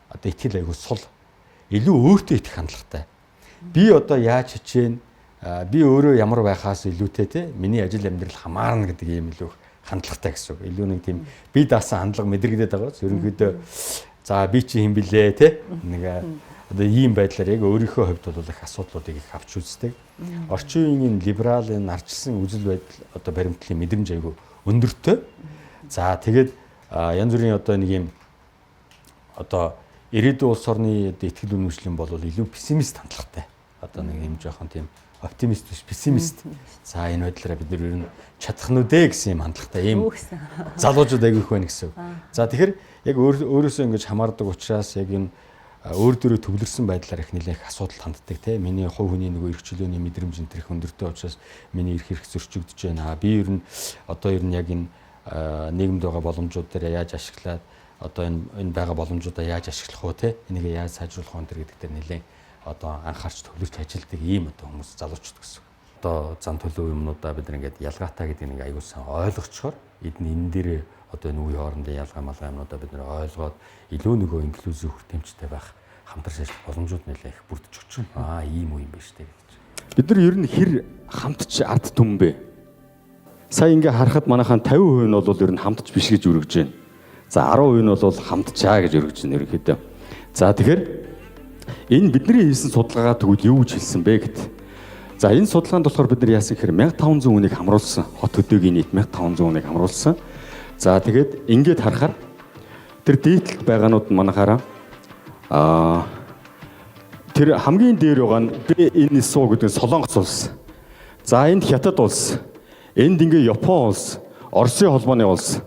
Одоо итгэл айгүй сул. Илүү өөртөө итгэх хандлагатай. Би одоо яаж хичээн, би өөрөө ямар байхаас илүүтэй те миний ажил амьдрал хамаарна гэдэг ийм илүү хандлагатай гэсэн үг. Илүү нэг тийм би даасан хандлага мэдрэгдээд байгаа. Ерөнхийдөө за би чи хэм блэ те нэг одоо ийм байдлаар яг өөрийнхөө хувьд бол их асуудлуудыг их авч үздэг. Орчин үеийн либерал энэ арчилсан үзэл байдал одоо баримтлалын мэдрэмж айгүй өндөртэй. За тэгээд янз бүрийн одоо нэг юм одоо ирээдүйн улс орны одоо итгэл үнэмшлийн бол илүү пессимист хандлагатай. Одоо нэг юм жоохон тийм оптимист биш, пессимист. За энэ байдлаараа бид нар ер нь чадах нь үү гэсэн юм хандлагатай ийм залуучууд айгүй их байна гэсэн. За тэгэхээр яг өөрөөсөө ингэж хамаардаг учраас яг энэ өөр дөрөө төвлөрсөн байдлаар их нэлээх асуудал ханддаг те. Миний хувь хүний нөгөө эрх чөлөөний мэдрэмж энэ төр их өндөртэй учраас миний эрх хэрэг зөрчигдөж байна. Би ер нь одоо ер нь яг энэ нийгэмд байгаа боломжууд дээр яаж ашиглаад одоо энэ байгаа боломжуудаа яаж ашиглах вэ те. Энийг яаж сайжруулах вэ гэдэг дээр нэлээн одоо анхаарч төвлөрч ажилладаг ийм одоо хүмүүс залуучууд гэсэн. Одоо зан төлөв юмнуудаа бид ингээд ялгаатай гэдэг нэг аягүй сайн ойлгочхоор эдний энэ дээр одоо энэ үе хоорондын ялгаа малгай юмнуудаа бид нэр ойлгоод илүү нөгөө инклюзив хүртээмжтэй байх хамтарч ажиллах боломжууд нэлээ их бүрдэж өгч байна. Ийм үе юм байна шүү дээ гэж. Бид нар ер нь хэр хамтч ард түмэн бэ? Сая ингээ харахад манайхан 50% нь бол ер нь хамтч биш гэж өргөж байна. За 10% нь бол хамтчаа гэж өргөж байна ерөнхийдөө. За тэгэхээр энэ бидний хийсэн судалгаагаа тэгвэл юу гэж хэлсэн бэ гэт. За энэ судалгаанд болохоор бид нар яасан гэхээр 1500 хүнийг хамруулсан. Хот хөдөөгийн нийт 1500 хүнийг хамруулсан. За тэгээд ингээд харахаар тэр дээдлэлт байгаанууд нь манайхаараа тэр хамгийн дээр байгаа нь BNSO гэдэг нь Солонгос улс. За энд Хятад улс. Энд ингээ Япон улс, Оросын холбооны улс.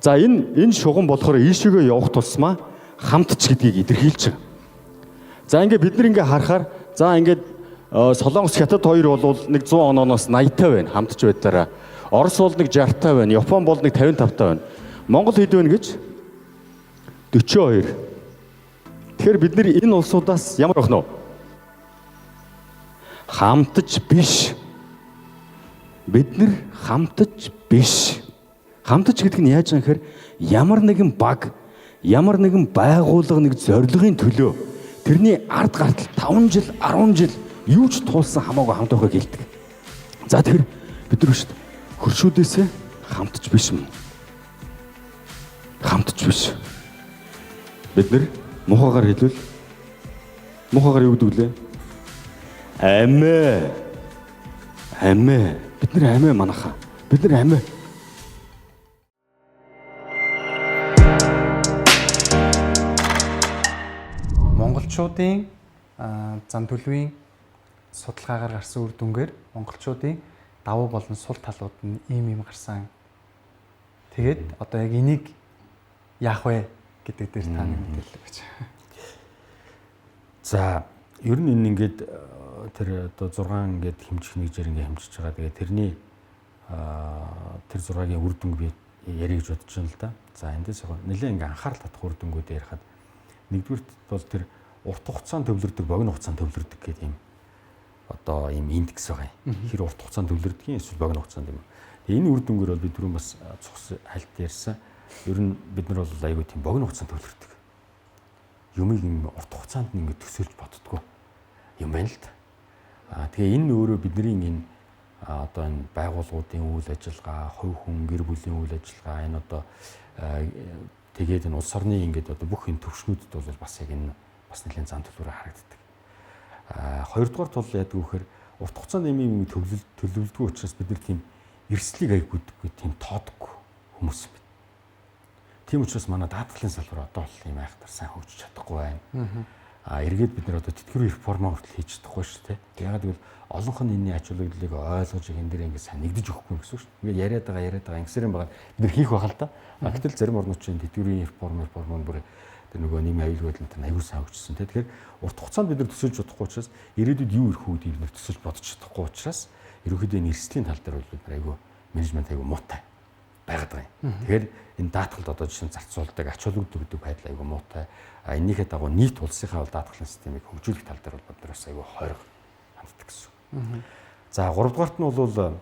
За энэ шугам болохоор ийшээгээ явах тусмаа хамтч гэдгийг илэрхийлж байгаа. За ингээ бид нар ингээ харахаар за ингээд Солонгос Хятад хоёр бол нэг 100 ононоос 80-тай байна хамтч байдлаараа. Орос бол нэг 60-тай байна, Япон бол нэг 55-тай байна. Монгол хэд байна гэж? 42. Тэгэхээр бид нар энэ улсуудаас ямар байх нь вэ? Хамтж биш. Бид нар хамтж биш. Хамтж гэдэг нь яаж юм гэхээр ямар нэгэн баг, ямар нэгэн байгууллага нэг зорилгын төлөө тэрний ард гартал 5 жил, 10 жил юу ч туулсан хамаагүй хамт байхыг хэлдэг. За тэгэхээр бид нар шүү дээ хөршүүдээсээ хамтж биш юм. Хамтж биш. Бид нэр мухагаар хэлвэл мухагаар юу гэдэг лээ? Амээ. Амээ. Бид нэр амээ манайхаа. Бид нэр амээ. Монголчуудын зан төлөвийн судалгаагаар гарсан үр дүнгээр монголчуудын давуу болон сул талууд нь ийм юм гарсан. Тэгээд одоо яг энийг яах вэ гэдэг дээр та нэг мэдээлэл өгөөч. За ер нь энэ ингээд тэр одоо 6 ингээд хэмжих нэгжээр ингээд хэмжиж байгаа. Тэгээд тэрний тэр 6-гийн үр дүнг би ярих гэж бодож байна л да. За эндээс нэлээд ингээд анхаарал татах үр дүнгууд ярихад нэгдүгüрт бол тэр урт хугацаанд төвлөрдөг, богино хугацаанд төвлөрдөг гэдэг юм одоо ийм индекс байгаа юм. Хэр урт хугацаанд төвлөрдөг юм эсвэл богино хугацаанд юм. Тэгээ энэ үр дүнгээр бол би түрүүн бас цус хальт ярьсан. Ер нь бид нар бол айгүй тийм богино хугацаанд төвлөрдөг. Юмыг юм урт хугацаанд нь ингэ төсөөлж боддгоо юм байна л да. Тэгээ энэ өөрөө бидний энэ одоо энэ байгууллагуудын үйл ажиллагаа, хувь хүн, гэр бүлийн үйл ажиллагаа, энэ одоо тэгээд энэ улс орны ингээд одоо бүх энэ төвшнүүдэд бол бас яг энэ бас нэлийн зан төлөвөөр харагддаг. Хоёрдугаар тул яадаг вэхээр урт хугацаанд юм төлөвлөдгөө учраас бид нар тийм эрсдлийг айгүйдэггүй, тийм тоодоггүй хүмүүс юм байна. Тийм учраас манай даатгалын салбар одоо бол ийм айхтар сайн хөгжиж чадахгүй байна. Эргээд бид нар одоо тэтгэврийн реформоо хүртэл хийж чадахгүй шүү дээ. Ягаад гэвэл олонх нь энэний ач холбогдлыг ойлгож энэ дээр ингээд сайн нэгдэж өгөхгүй юм гэсэн үг шүү дээ. Ингээд яриад байгаа ингэсээр юм байгаа. Бид нар хийх байх л да. Гэтэл зарим орнууд чинь тэтгэврийн реформ нь бүр тэр нөгөө нийгмийн аюулгүй байдал энэ аюул сайн хөгжсөн те. Тэгэхээр урт хугацаанд бид нар төсөөлж чадахгүй учраас ирээдүйд юу ирэх үү гэдгийг бид нар төсөөлж бодож чадахгүй учраас ерөнхийдөө энэ эрсдлийн тал дээр бол бид нар аюул менежмент аюул муутай байгаад байгаа юм. Тэгэхээр энэ даатгалд одоо жишээ нь зарцуулдаг, ач холбогдол өгдөг байдал аюул муутай. Энийхээ дагуу нийт улсынхаа бол даатгалын системийг хөгжүүлэх тал дээр бол бид нар бас аюул хойрог ханддаг гэсэн. За гуравдугаарт нь бол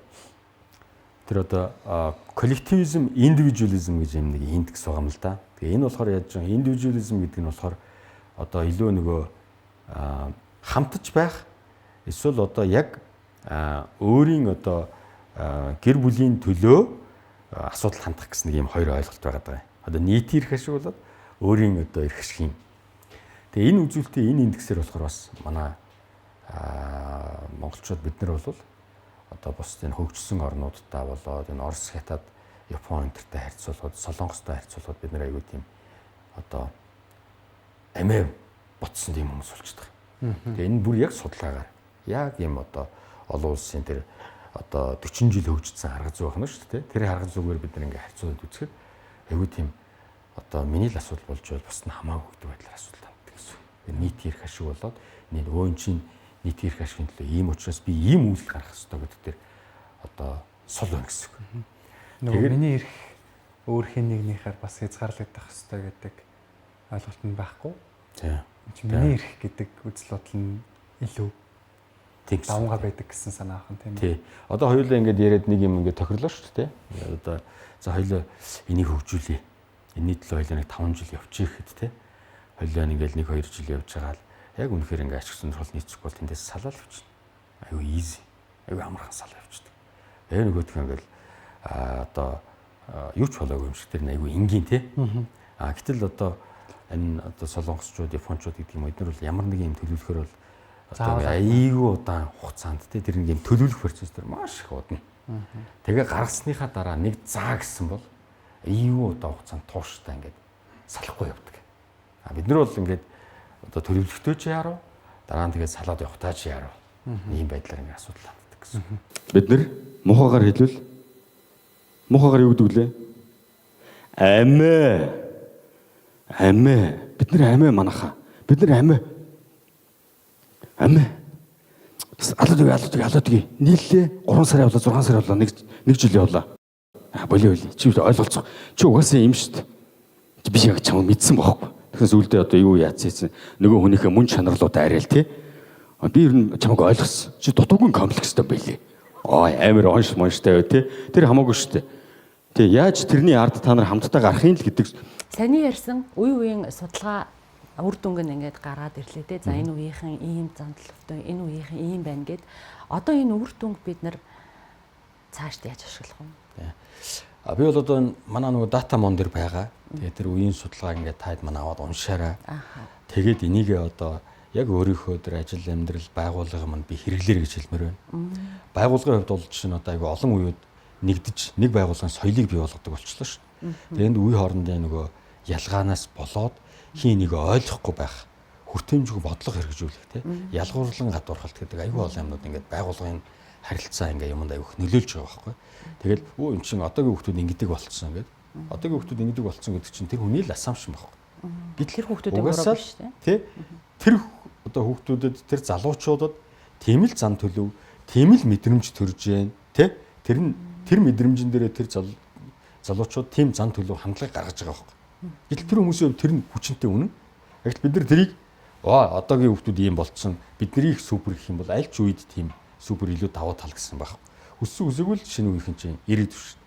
тэр одоо коллективизм, индивидуализм гэж юм нэг индекс байгаа юм л да. Тэгээ энэ болохоор яаж вэ? Индивидуализм гэдэг нь болохоор одоо илүү нөгөө хамтж байх эсвэл одоо яг өөрийн одоо гэр бүлийн төлөө асуудал хандах гэсэн нэг юм хоёр ойлголт байгаа даа. Одоо нийтийн эрх ашиг болоод өөрийн одоо эрх ашигын. Тэгээ энэ үзүүлэлтийн энэ индексээр болохоор бас манай монголчууд бид нар бол одоо бусдын хөгжсөн орнуудтай болоод энэ Орос, Хятад, Япон энтертэй харьцуулахад, Солонгостой харьцуулахад бид нар аягүй тийм одоо амиа ботсон тийм хүмүүс болчихдог. Тэгээ энэ бүр яг судалгаагаар яг юм одоо олон улсын тэр одоо 40 жил хөгжсөн арга зүй байна шүү дээ. Тэр арга зүгээр бид нар ингээ харьцуулаад үзэхэд аягүй тийм одоо миний л асуудал болж байвал бус нь хамаагүй гэдэг байдлаар асуудал ханддаг гэсэн. Нийт эрх ашиг болоод энэ өө чинь нийт эрх ашигын төлөө ийм учраас би ийм үйлдэл гаргах ёстой гэдэг тэр одоо сул байна гэсэн үг. Нөгөө миний эрх өөр хэн нэгнийхээр бас хязгаарлагдах ёстой гэдэг ойлголт нь байхгүй. Тийм. Миний эрх гэдэг үзэл бодол нь илүү давнгаа байдаг гэсэн санаа ахын тийм ээ. Тий. Одоо хоёулаа ингээд яриад нэг юм ингээд тохирлоо шүү дээ. Одоо за хоёулаа энийг хөгжүүлье. Энэний төлөө хоёулаа нэг 5 жил явчих гэхэд тий. Хоёулаа ингээд 1 2 жил явж байгаа л яг үнэхээр ингээд ашиг сонирхол нийцэхгүй бол тэндээс салаал явчихна. Айгу easy. Айгу амархан салаа явчихдаг. Тэгээ нөгөөх нь ингээд одоо юу ч болоогүй юм шиг тэр нь айгу энгийн тий. Гэтэл одоо энэ одоо солонгосчууд, японочууд гэдэг юм эдгээр бол ямар нэг юм төлөвлөхөр бол одоо айгүй удаан хугацаанд тий тэр нэг юм төлөвлөх процесс тэр маш их удна. Тэгээ гаргасныхаа дараа нэг заа гэсэн бол айгүй удаан хугацаанд тууштай ингээд салахгүй явдаг. Бид нар бол ингээд одоо төлөвлөхтэй ч яруу, дараа нь тэгээд салаад явахтаа ч яруу. Ийм байдлаар ингээд асуудал ханддаг гэсэн. Бид нар мухагаар хэлвэл мухагаар юу гэдэг лээ? Амиа. Амиа. Бид нар амиа манайхаа. Бид нар амиа. Амиа. Алууд үгүй. Нийллээ 3 сар явлаа, 6 сар явлаа, нэг жил явлаа. Болио. Чи ойлголцох. Чи угаасаа юм шүү дээ. Би яг чамайг мэдсэн бохоо. Тэгэхээр сүулдэ одоо юу яатсан нөгөө хүнийхээ мөн чанарлуудаа арай л тий. Би ер нь чамайг ойлгосон. Чи дутуугүй комплекстэй байлээ. Амар онш монштай бай тий. Тэр хамаагүй шүү дээ. Тий, яаж тэрний ард та нар хамтдаа гарахын л гэдэг. Саний ярьсан үе үеийн судалгаа үр дүнг нь ингээд гараад ирлээ те. За энэ үеийнхэн ийм зан төлөвтэй, энэ үеийнхэн ийм байна гэд. Одоо энэ үр дүнг бид нар цаашд яаж ашиглах вэ? Би бол одоо манай нөгөө дата мон дээр байгаа. Тэгээд тэр үеийн судалгааг ингээд таад манай аваад уншаарай. Тэгээд энийгээ одоо яг өөрийнхөө тэр ажил амьдрал байгууллага манд би хэрэглээрэй гэж хэлмээр байна. Байгууллагын хувьд бол жишээ нь одоо айгүй олон үеуд нэгдэж нэг байгууллагын соёлыг бий болгодог болчихлоо шүү дээ. Тэгээд энд үе хоорондын нөгөө ялгаанаас болоод хин нэг ойлгохгүй байх, хүртээмжгүй бодлого хэрэгжүүлэх те, ялгуурлан гадуурхалт гэдэг айгүй олон юмнууд ингээд байгууллагын харилцаа ингээ юмд айгүй нөлөөлж байгаа байхгүй. Тэгэл өө эн чинь одоогийн хүүхдүүд ингэдэг болцсон гэдэг. Одоогийн хүүхдүүд ингэдэг болцсон гэдэг чинь тэр хүний л assumption байхгүй. Гэтэл тэр хүүхдүүдийн буруу биш те. Тэ? Тэр одоо хүүхдүүдэд тэр залуучуудад тийм л зан төлөв, тийм л мэдрэмж төрж जैन тэ? Тэр нь тэр мэдрэмжэн дээрээ тэр залуучууд тийм зан төлөв хандлагыг гаргаж байгаа байхгүй. Гэтэл тэр хүмүүсийн хувьд тэр нь хүчинтэй үнэн. Яг л бид нар тэрийг Оо одоогийн хүүхдүүд ийм болцсон. Бидний их супер гэх юм бол аль ч үед тийм супер илүү давуу тал гэсэн байх. Хүссэн үсэгүй л шинэ үеийнхэн чинь ирээдүй шүү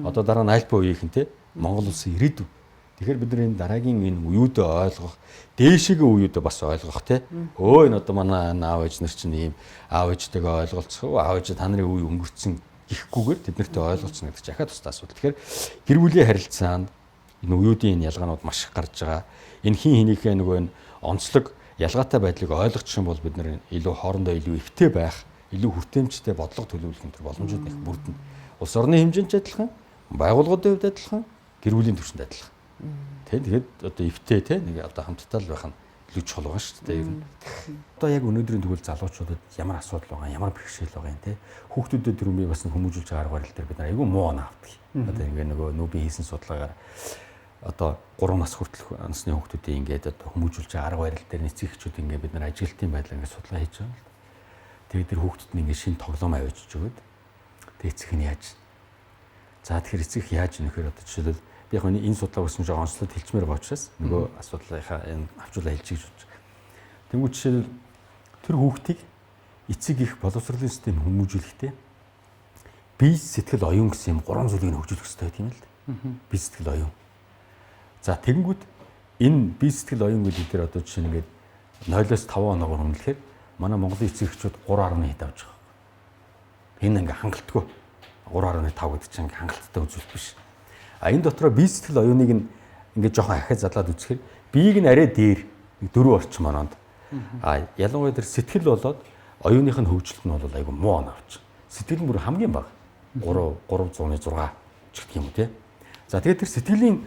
дээ. Одоо дараа нь альпа үеийнхэн те Монгол улсын ирээдүй. Тэгэхээр бид нар энэ дараагийн энэ үеүдээ ойлгох, дээшээгээ үеүдээ бас ойлгох те. Өө энэ одоо манай аав ээж нар чинь ийм аав ээжтэйгээ ойлголцох, аав ээж та нарын үе өнгөрцөн гэхгүйгээр тэд нартэй ойлголцно гэдэг чинь ахаа тусдаа асуудал. Тэгэхээр гэр бүлийн харилцаанд энэ үеүүдийн энэ ялгаанууд маш их гарч байгаа. Энэ хин хинийхээ нөгөө энэ онцлог ялгаатай байдлыг ойлгочих юм бол бид нар илүү хоорондоо илүү эвтэй байх, илүү хүртээмжтэй бодлого төлөвлөх энэ төр боломжууд их бүрдэнэ. Улс орны хэмжээнд ч адилхан, байгууллагуудын хувьд адилхан, гэр бүлийн түвшинд адилхан. Тэ тэгэхэд одоо эвтэй те нэг одоо хамтдаа л байх нь илүү чухал байгаа шүү дээ ер нь. Одоо яг өнөөдрийн тэгвэл залуучуудад ямар асуудал байгаа, ямар бэрхшээл байгаа юм те. Хүүхдүүдэд тэр үмийг бас хүмүүжүүлж байгаа арга барил дээр бид нар айгүй муу оноо авдаг. Одоо ингээ нөгөө нүүбийн хийсэн судалгаагаар одоо 3 нас хүртэлх насны хүүхдүүдийн ингээд одоо хүмүүжүүлж байгаа арга барил дээр эцэг эхчүүд ингээ бид нар ажилтны байдлаар ингээ судалгаа хийж байгаа юм л. Тэгээд тэр хүүхдэд нь ингээ шинэ тоглоом авчиж өгөөд тэгээд эцэг нь яаж. За тэгэхээр эцэг яаж нөхөр одоо жишээлбэл би яг энэ судалгаа өгсөн жоо онцлог хэлчмээр байгаа учраас нөгөө асуудлынхаа энэ авчуулаа хэлчих гэж бодож. Тэнгүү жишээлбэл тэр хүүхдийг эцэг их боловсролын систем хүмүүжүүлэхдээ бие сэтгэл оюун гэсэн юм гурван зүйлийг нь хөгжүүлэх хэрэгтэй байдаг юм л да. Бие сэтгэл оюун. За тэгэнгүүт энэ бие сэтгэл оюун гэдэг дээр одоо жишээ нь ингээд 0-оос 5 оноогоор үнэлэхээр манай Монголын эцэг эхчүүд 3.1 авч байгаа. Энэ ингээ хангалтгүй 3.5 гэдэг чинь ингээ хангалттай үзүүлэлт биш. А энэ дотроо бие сэтгэл оюуныг нь ингээд жоохон ахиад задлаад үзэхээр биеийг нь арай дээр нэг 4 орчим оноонд. А ялангуяа тэр сэтгэл болоод оюуных нь хөгжилт нь бол айгүй муу оноо авч. Сэтгэл нь бүр хамгийн бага 3 306 ч гэх юм уу те. За тэгээд тэр сэтгэлийн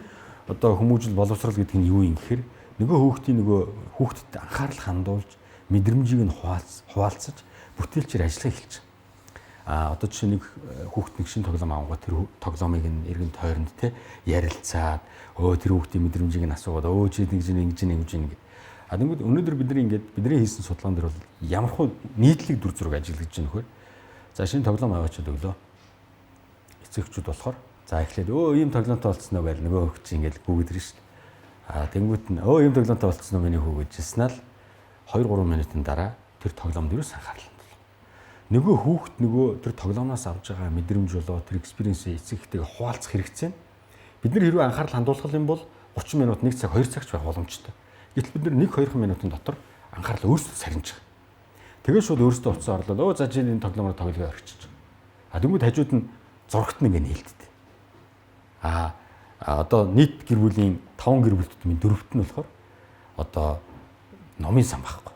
одоо хүмүүжил боловсрол гэдэг нь юу юм гэхээр нөгөө хүүхдийн нөгөө хүүхдэд анхаарал хандуулж мэдрэмжийг нь хуваалцаж бүтээлчээр ажиллах эхэлж байгаа. А одоо жишээ нэг хүүхд нэг шинэ тоглоом авангууд тэр тоглоомыг нь эргэн тойронд те ярилцаад өө тэр хүүхдийн мэдрэмжийг нь асуугаад өө чи ингэж ингэж ингэж ингэ. А тэгвэл өнөөдөр бидний ингээд бидний хийсэн судалгаан дээр бол ямар хуу нийтлэг дүр зураг ажиглаж байгаа нөхөр. За шинэ тоглоом аваачаад өглөө. Эцэг эхчүүд болохоор за эхлээд өө ийм тоглоомтой болцсноо байл нөгөө хүүхд чинь ингээд гүгэд ирнэ шүү дээ. А тэнгуут нь өө ийм тоглоомтой болцсноо миний хүү гэж хэлсэн л 2-3 минутын дараа тэр тоглоомд юус анхаарал хандуулна. Нөгөө хүүхд нөгөө тэр тоглоомноос авж байгаа мэдрэмж болоо тэр experience-ээ эцэг эхтэйгээ хуваалцах хэрэгцээ. Бид нар хэрвээ анхаарал хандуулах юм бол 30 минут 1 цаг 2 цаг ч байх боломжтой. Гэтэл бид нар 1-2 минутын дотор анхаарал өөрсдөө сарниж байгаа. Тэгээд шууд өөрсдөө утсаа орлоо. Өө за чи энэ тоглоомоор тоглоё орчиж. А тэнгууд хажууд нь зурагт нь ингэ нээлттэй. А одоо нийт гэр бүлийн 5 гэр бүл тутмын 4-т нь болохоор одоо номын сан байхгүй.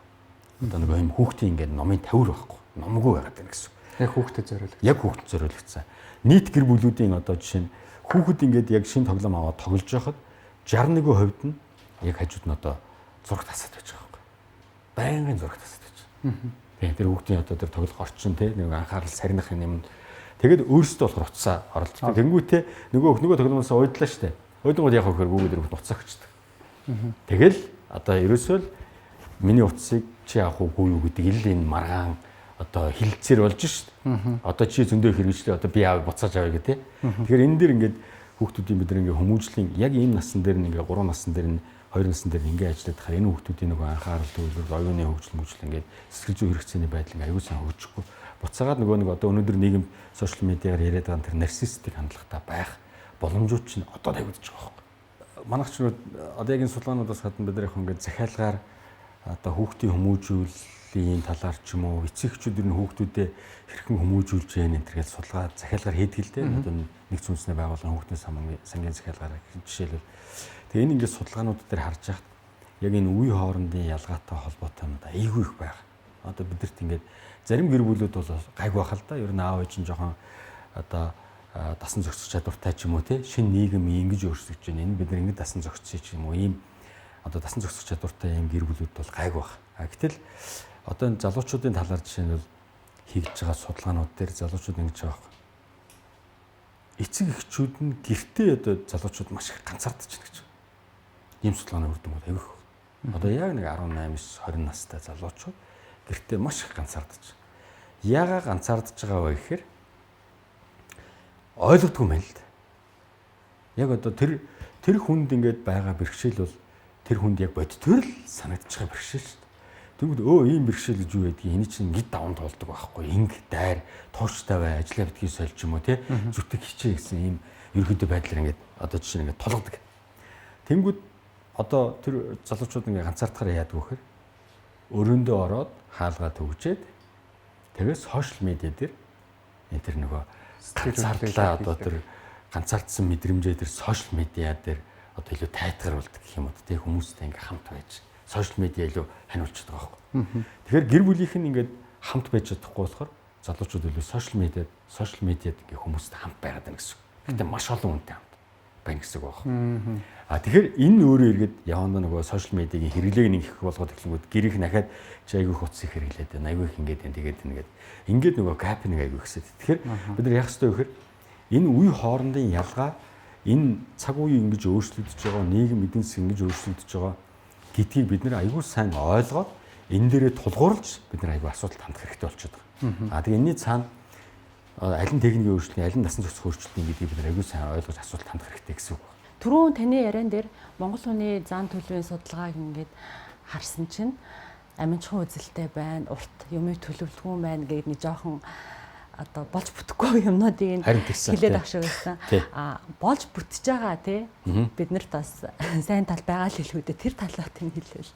Одоо нөгөө юм хүүхдийн ингээд номын тавир байхгүй. Номгүй байгаад байна гэсэн. Яг хүүхдэд зориулагдсан. Яг хүүхдэд зориулагдсан. Нийт гэр бүлүүдийн одоо жишээ нь хүүхэд ингээд яг шинэ тоглоом аваад тоглож байхад 61% нь яг хажууд нь одоо зураг тасаад байж байгаа байхгүй. Байнгын зураг тасаад байж байгаа. Тийм тэр хүүхдийн одоо тэр тоглох орчин те нэг анхаарал сарних юм. Тэгээд өөрсдөө болохоор утсаа оролцдог. Тэнгүүтээ нөгөө тоглоомоос уйдлаа штэ. Уйдангууд яг хөхөр гүгээд ирэх утсаа өгчдөг. Тэгэл одоо ерөөсөө л миний утсыг чи авах уугүй юу гэдэг ил энэ маргаан одоо хилцээр болж шít. Одоо чи зөндөө хэрэгжлээ одоо би аав буцааж авъя гэх тээ. Тэгэхээр энэ дэр ингээд хүүхдүүдийн бид нар ингээд хүмүүжлийн яг ийм насан дээр нь ингээд 3 насан дээр нь 2 насан дээр ингээд ажиллаад тахаар энэ хүүхдүүдийн нөгөө анхаарал төвлөрөл, оюуны хөгжил мөжл ингээд сэтгэл зүйн хэрэгцээний байдал ингээд аюул сан хөгжихгүй. Буцаагаад нөгөө нэг одоо өнөөдөр нийгэм сошиал медиагаар яриад байгаа тэр нарциссик хандлагатай байх боломжууд чинь одоо тавигдчих байгаа байхгүй. Манайх ч одоо яг энэ судалгаануудаас гадна бид нар яг ингээд захиалгаар одоо хүүхдийн хүмүүжүүллийн талаар ч юм уу эцэг эхчүүд ер нь хүүхдүүдэд хэрхэн хүмүүжүүлж яах энэ төр гэж судалгаа захиалгаар хийдэг л дээ. Одоо нэгдсэн үндэсний байгууллагын хүүхдийн сангийн захиалгаар жишээлбэл тэгээ энэ ингээд судалгаанууд дээр харж байхад яг энэ үе хоорондын ялгаатай холбоотой юмуд айгүй их байх. Одоо бидэрт ингээд зарим гэр бүлүүд бол гайгүй байх л да. Ер нь аав ээж нь жоохон одоо дасан зохицох чадвартай ч юм уу те шинэ нийгэм ингэж өөрчлөгдөж байна. Энэ бид нар ингэж дасан зохицъё ч юм уу ийм одоо дасан зохицох чадвартай ийм гэр бүлүүд бол гайгүй байх. А гэтэл одоо энэ залуучуудын талаар жишээ нь бол хийгдэж байгаа судалгаанууд дээр залуучууд ингэж байгаа байхгүй. Эцэг эхчүүд нь гэртээ одоо залуучууд маш их ганцаардаж байна гэж. Ийм судалгааны үр дүнгууд аягүй их. Одоо яг нэг 18-9 20 настай залуучууд гэртээ маш их ганцаардаж. Яагаа ганцаардаж байгаа вэ гэхээр ойлгодгүй юм байна л да. Яг одоо тэр хүнд ингээд байгаа бэрхшээл бол тэр хүнд яг бодитоор л санагдчих бэрхшээл шүү дээ. Тэгвэл өө ийм бэрхшээл гэж юу байдгийг эний чинь ингэж даван туулдаг байхгүй инг дайр тууштай бай ажиллаа битгий сольж юм уу те зүтг хичээ гэсэн ийм ерөөдөө байдлаар ингээд одоо жишээ нь ингээд тулгадаг. Тэнгүүд одоо тэр залуучууд ингээд ганцаардахаар яадаг вэ гэхээр өрөөндөө ороод хаалгаа төгжээд тэгээ сошиал медиа дээр энэ тэр нөгөө ганцаардлаа одоо тэр ганцаардсан мэдрэмжээ тэр сошиал медиа дээр одоо илүү тайтгар болдог гэх юм уу те хүмүүстэй ингээд хамт байж сошиал медиа илүү ханиулчихдаг байхгүй. Тэгэхээр гэр бүлийнх нь ингээд хамт байж чадахгүй болохоор залуучууд илүү сошиал медиад ингээд хүмүүстэй хамт байгаад байна гэсэн үг. Гэтэ маш олон хүнтэй хамт байна гэсэн үг байна. А тэгэхээр энэ өөрөө эргээд явандаа нөгөө сошиал медиагийн хэрэглээг нэг их болгоод эхлэнгүүд гэрийнх нь ахаад чи айгүй их утас их хэрэглээд байна. Айгүй их ингээд байна тэгээд ингээд ингээд нөгөө гап нэг айгүй ихсэд. Тэгэхээр бид нар яах ёстой вэ гэхээр энэ үе хоорондын ялгаа энэ цаг үе ингэж өөрчлөгдөж байгаа, нийгэм эдийн засаг ингэж өөрчлөгдөж байгаа гэдгийг бид нэр айгүй сайн ойлгоод энэ дээрээ тулгуурлаж бид нар айгүй асуудалд хандах хэрэгтэй болчиход байгаа. А тэгээ энэний цаана аль нь техникийн өөрчлөлт, аль нь насан зохицох өөрчлөлт гэдгийг бид нар айгүй сайн ойлгож асуудалд хандах хэрэгтэй гэсэн үг. Түрүүн таны яриан дээр Монгол хүний зан төлөвийн судалгааг ингээд харсан чинь аминчхан үзэлтэй байна, урт юмыг төлөвлөгөө байна гэдэг нэг жоохон одоо болж бүтэхгүй юмнуудыг хэлээд ах шиг байсан. А болж бүтэж байгаа тий бид нарт бас сайн тал байгаа л хэлхүү дээ. Тэр талаа тийм хэлвэл.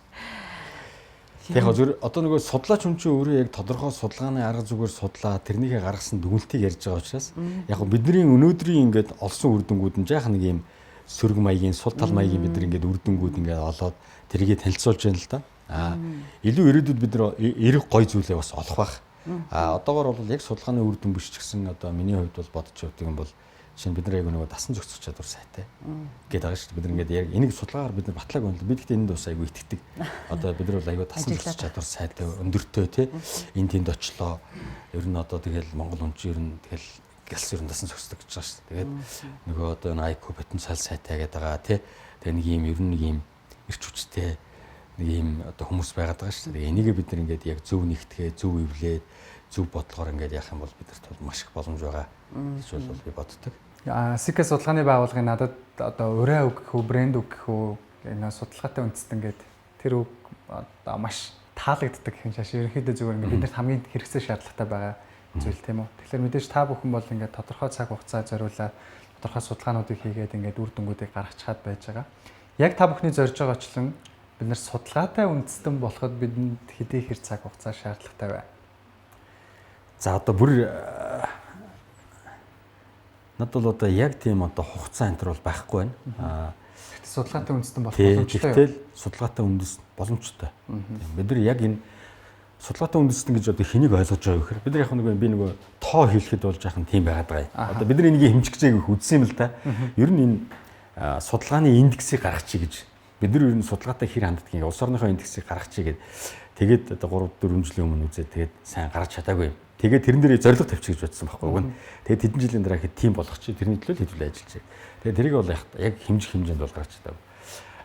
Яг зөв одоо нөгөө судлаач хүн чинь өөрөө яг тодорхой судалгааны арга зүгээр судлаа тэрнийхээ гаргасан дүгнэлтийг ярьж байгаа учраас яг бидний өнөөдрийн ингээд олсон үр дүнгууд нь жаахан нэг юм сөрөг маягийн сул тал маягийн бид нар ингээд үр дүнгууд ингээд олоод тэрийгэ танилцуулж байна л да. А илүү ирээдүйд бид нар эрэг гой зүйлээ бас олох байх. А одоогор бол яг судалгааны үр дүн биш ч гэсэн одоо миний хувьд бол бодож явдаг юм бол жишээ нь бид нар яг нөгөө дасан зохицох чадвар сайтай гэдэг байгаа шүү дээ. Бид нар ингээд яг энийг судалгаагаар бид нар батлаагүй юм л бид гэхдээ энд бас айгүй итгэдэг. Одоо бид нар бол айгүй дасан зохицох чадвар сайтай өндөртэй тий энэ тэнд очлоо. Ер нь одоо тэгэл Монгол хүн чинь ер нь тэгэл гэлс ер нь дасан зохицдог гэж байгаа шүү дээ. Тэгээд нөгөө одоо энэ IQ потенциал сайтай гэдэг байгаа тий. Тэгээ нэг юм ер нь нэг юм эрч хүчтэй нэг юм одоо хүмүүс байгаад байгаа шүү дээ. Энийгээ бид нар ингээд яг зөв нэгтгэе, зөв эвлээд, зөв бодлогоор ингээд яах юм бол бид нарт бол маш их боломж байгаа гэж бол би боддог. СК судалгааны байгууллагын надад одоо урай үг гэх үү, брэнд үг гэх үү, энэ судалгаатай үндэстэн гээд тэр үг одоо маш таалагддаг гэх юм шаш. Ерөнхийдөө зүгээр ингээд биднэрт хамгийн хэрэгцээ шаардлагатай байгаа зүйл тийм үү. Тэгэхээр мэдээж та бүхэн бол ингээд тодорхой цаг хугацаа зориулаад тодорхой судалгаануудыг хийгээд ингээд үр дүнгуудыг гаргачхаад байж байгаа. Яг та бүхний зорж байгаачлан бид нар судалгаатай үндэстэн болоход бидэнд хэдий хэр цаг хугацаа шаардлагатай вэ? За одоо бүр надад бол одоо яг тийм одоо хугацаа энэ төр бол байхгүй байна. Гэхдээ судалгаатай үндэстэн болох боломжтой. Тэгтэл судалгаатай үндэс боломжтой. Бид нар яг энэ судалгаатай үндэстэн гэж одоо хэнийг ойлгож байгаа вэ гэхээр бид нар яг нэг би нөгөө тоо хэлэхэд бол жаахан тийм байгаад байгаа юм. Одоо бид нар энийг хэмжих гэж үзсэн юм л да. Ер нь энэ судалгааны индексийг гаргачих гэж бид нар ер нь судалгаатай хэр ханддгийг улс орныхоо индексийг гаргачих гээд тэгээд одоо 3 4 жилийн өмнө үзээ тэгээд сайн гаргаж чадаагүй юм. Тэгээд тэрэн дээр зорилго тавьчих гэж бодсон байхгүй юу. Тэгээд хэдэн жилийн дараа ихэд тийм болгочих. Тэрний төлөө хэдүүлээ ажиллаж. Тэгээд тэрийг бол яг хэмжих хэмжээнд бол гаргаж чадаагүй.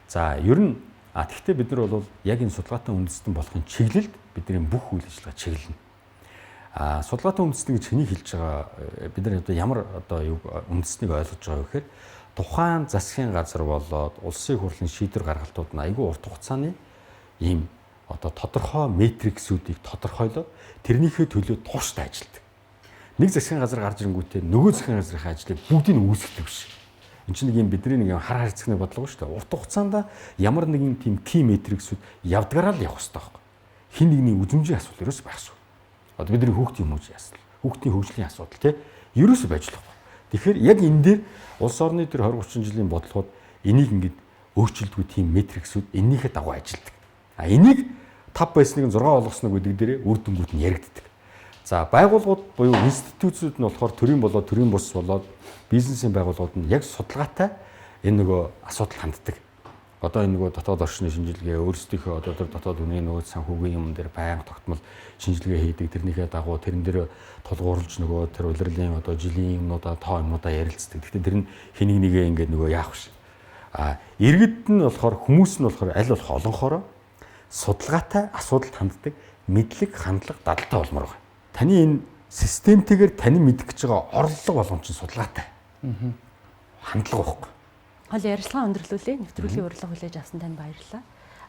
За ер нь тэгвэл бид нар бол яг энэ судалгаатай үндэстэн болохын чиглэлд бидний бүх үйл ажиллагаа чиглэнэ. Судалгаатай үндэстэн гэж хэнийг хэлж байгаа бид нар одоо ямар одоо юу үндэснийг ойлгож байгаа вэ гэхээр тухайн засгийн газар болоод улсын хурлын шийдвэр гаргалтууд нь айгүй урт хугацааны ийм одоо тодорхой метриксүүдийг тодорхойлоод тэрнийхээ төлөө тууштай ажилладаг. Нэг засгийн газар гарч ирэнгүүтээ нөгөө засгийн газрынхаа ажлыг бүгдийг нь үүсгдэг биш. Энд чинь нэг юм бидний нэг юм хар харьцагны бодлого шүү дээ. Урт хугацаанд ямар нэгэн тийм key metrics-үүд явдгаараа л явах хэрэгтэй байхгүй. Хин нэгний үзмжийн асуудал ерөөс байх шүү. Одоо бидний хүүхдийн хүмүүжийн асуудал, хүүхдийн хөгжлийн асуудал тий ерөөсөө байж болохгүй. Тэгэхээр яг энэ дээр улс орны тэр 20 30 жилийн бодлогод энийг ингээд өөрчилдөггүй тийм метриксүүд энэнийхээ дагуу ажилладаг. А энийг 5 байсныг нь 6 болгосноо гэдэг дээрээ үр дүнгууд нь яригддаг. За байгууллагууд буюу институтүүд нь болохоор төрийн болоод төрийн бус болоод бизнесийн байгууллагууд нь яг судалгаатай энэ нөгөө асуудал ханддаг. Одоо энэ нөгөө дотоод орчны шинжилгээ өөрсдийнхөө одоо тэр дотоод үнийн нөгөө санхүүгийн юм дээр байнга тогтмол шинжилгээ хийдэг. Тэрнийхээ дагуу тэрэн дээр тулгуурлаж нөгөө тэр улирлын одоо жилийн юмнуудаа тоо юмнуудаа ярилцдаг. Гэхдээ тэр нь хэнийг нэгээ ингээд нөгөө яах вэ? А иргэд нь болохоор хүмүүс нь болохоор аль болох олонхороо судалгаатай асуудалд ханддаг мэдлэг хандлага дадалтай болмоор байна. Таны энэ системтэйгээр таны мэдэх гэж байгаа орлого болгон чинь судалгаатай. Хандлага байхгүй. Хол ярилцлага өндөрлүүлээ. Нэвтрүүлгийн урилга хүлээж авсан танд баярлалаа.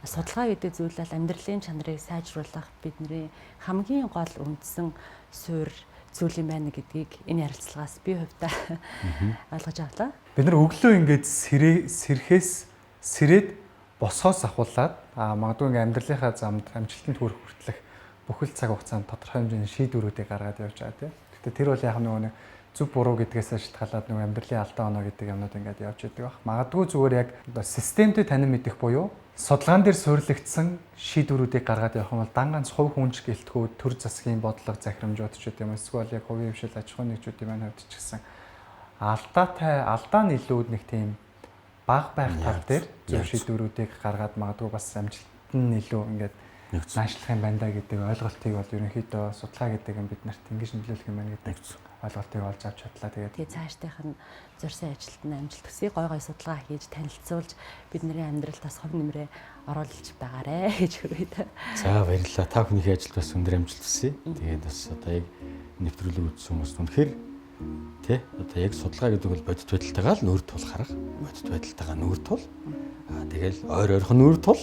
Судалгаа гэдэг зүйл бол амьдралын чанарыг сайжруулах бидний хамгийн гол үндсэн суурь зүйл юм байна гэдгийг энэ ярилцлагаас би хувьдаа ойлгож авлаа. Бид нар өглөө ингээд сэрхээс сэрээд босоос ахуулаад магадгүй ингээд амьдралынхаа замд амжилтанд хүрэх хүртэлх бүхэл цаг хугацаанд тодорхой хэмжээний шийдвэрүүдийг гаргаад явж байгаа тийм. Гэтэ тэр бол яг нөгөө нэг зөв буруу гэдгээс шалтгаалаад нөгөө амьдралын алдаа оноо гэдэг юмнууд ингээд явж идэг баг. Магадгүй зүгээр яг одоо системтэй танин мэдэх буюу судалгаан дээр суурилагдсан шийдвэрүүдийг гаргаад явах юм бол дан ганц хувь хүнч гэлтгүү төр засгийн бодлого захирамжууд ч гэдэм юм эсвэл яг хувийн хвшил аж ахуйн нэгжүүдийн маань хувьд ч гэсэн алдаатай алдаа нь илүү нэг тийм баг байх тал дээр зөв шийдвэрүүдийг гаргаад магадгүй бас амжилт нь илүү ингээд наашлах юм байна да гэдэг ойлголтыг бол ерөнхийдөө судалгаа гэдэг юм бид нарт ингэж нөлөөлөх юм байна гэдэг ойлголтыг олж авч чадлаа. Тэгээд цаашдынх нь зорьсон ажилд нь амжилт хүсье. Гой гой судалгаа хийж танилцуулж бидний амьдралд бас хувь нэмрээ оруулж байгаарэ гэж хүргэе. За баярлалаа. Та бүхнийхээ ажилд бас өндөр амжилт хүсье. Тэгээд бас одоо яг нэвтрүүлэг үзсэн хүмүүст үнэхээр тий одоо яг судалгаа гэдэг бол бодит байдалтайгаа л нүүр тул харах, бодит байдалтайгаа нүүр тул. Тэгэл ойр ойрхон нүүр тул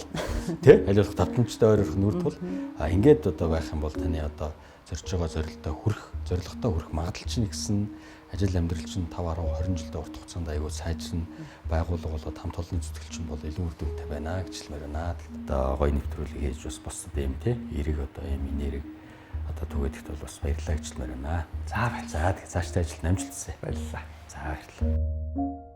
тий аль болох давтамжтай ойр ойрхон нүүр тул. Ингээд одоо байх юм бол таны одоо зорж байгаа зорилтоо хүрэх, зорилготой хүрэх магадлал чинь ихсэн, ажил амьдрал чинь 5 10 20 жилдээ урт хугацаанд аягүй сайжирна. Байгууллага болоод хамт олонны зүтгэл чинь бол илүү үр дүнтэй байна гэж хэлмээр байна. Одоо гоё нэвтрүүлэг хийж бас бусдад юм тий эрэг одоо юм энерги одоо түгээдэхт бол бас баярлалаа гэж хэлмээр байна. За баярлалаа. За тэг цаашдаа ажилд амжилт хүсье. Баярлалаа. За баярлалаа.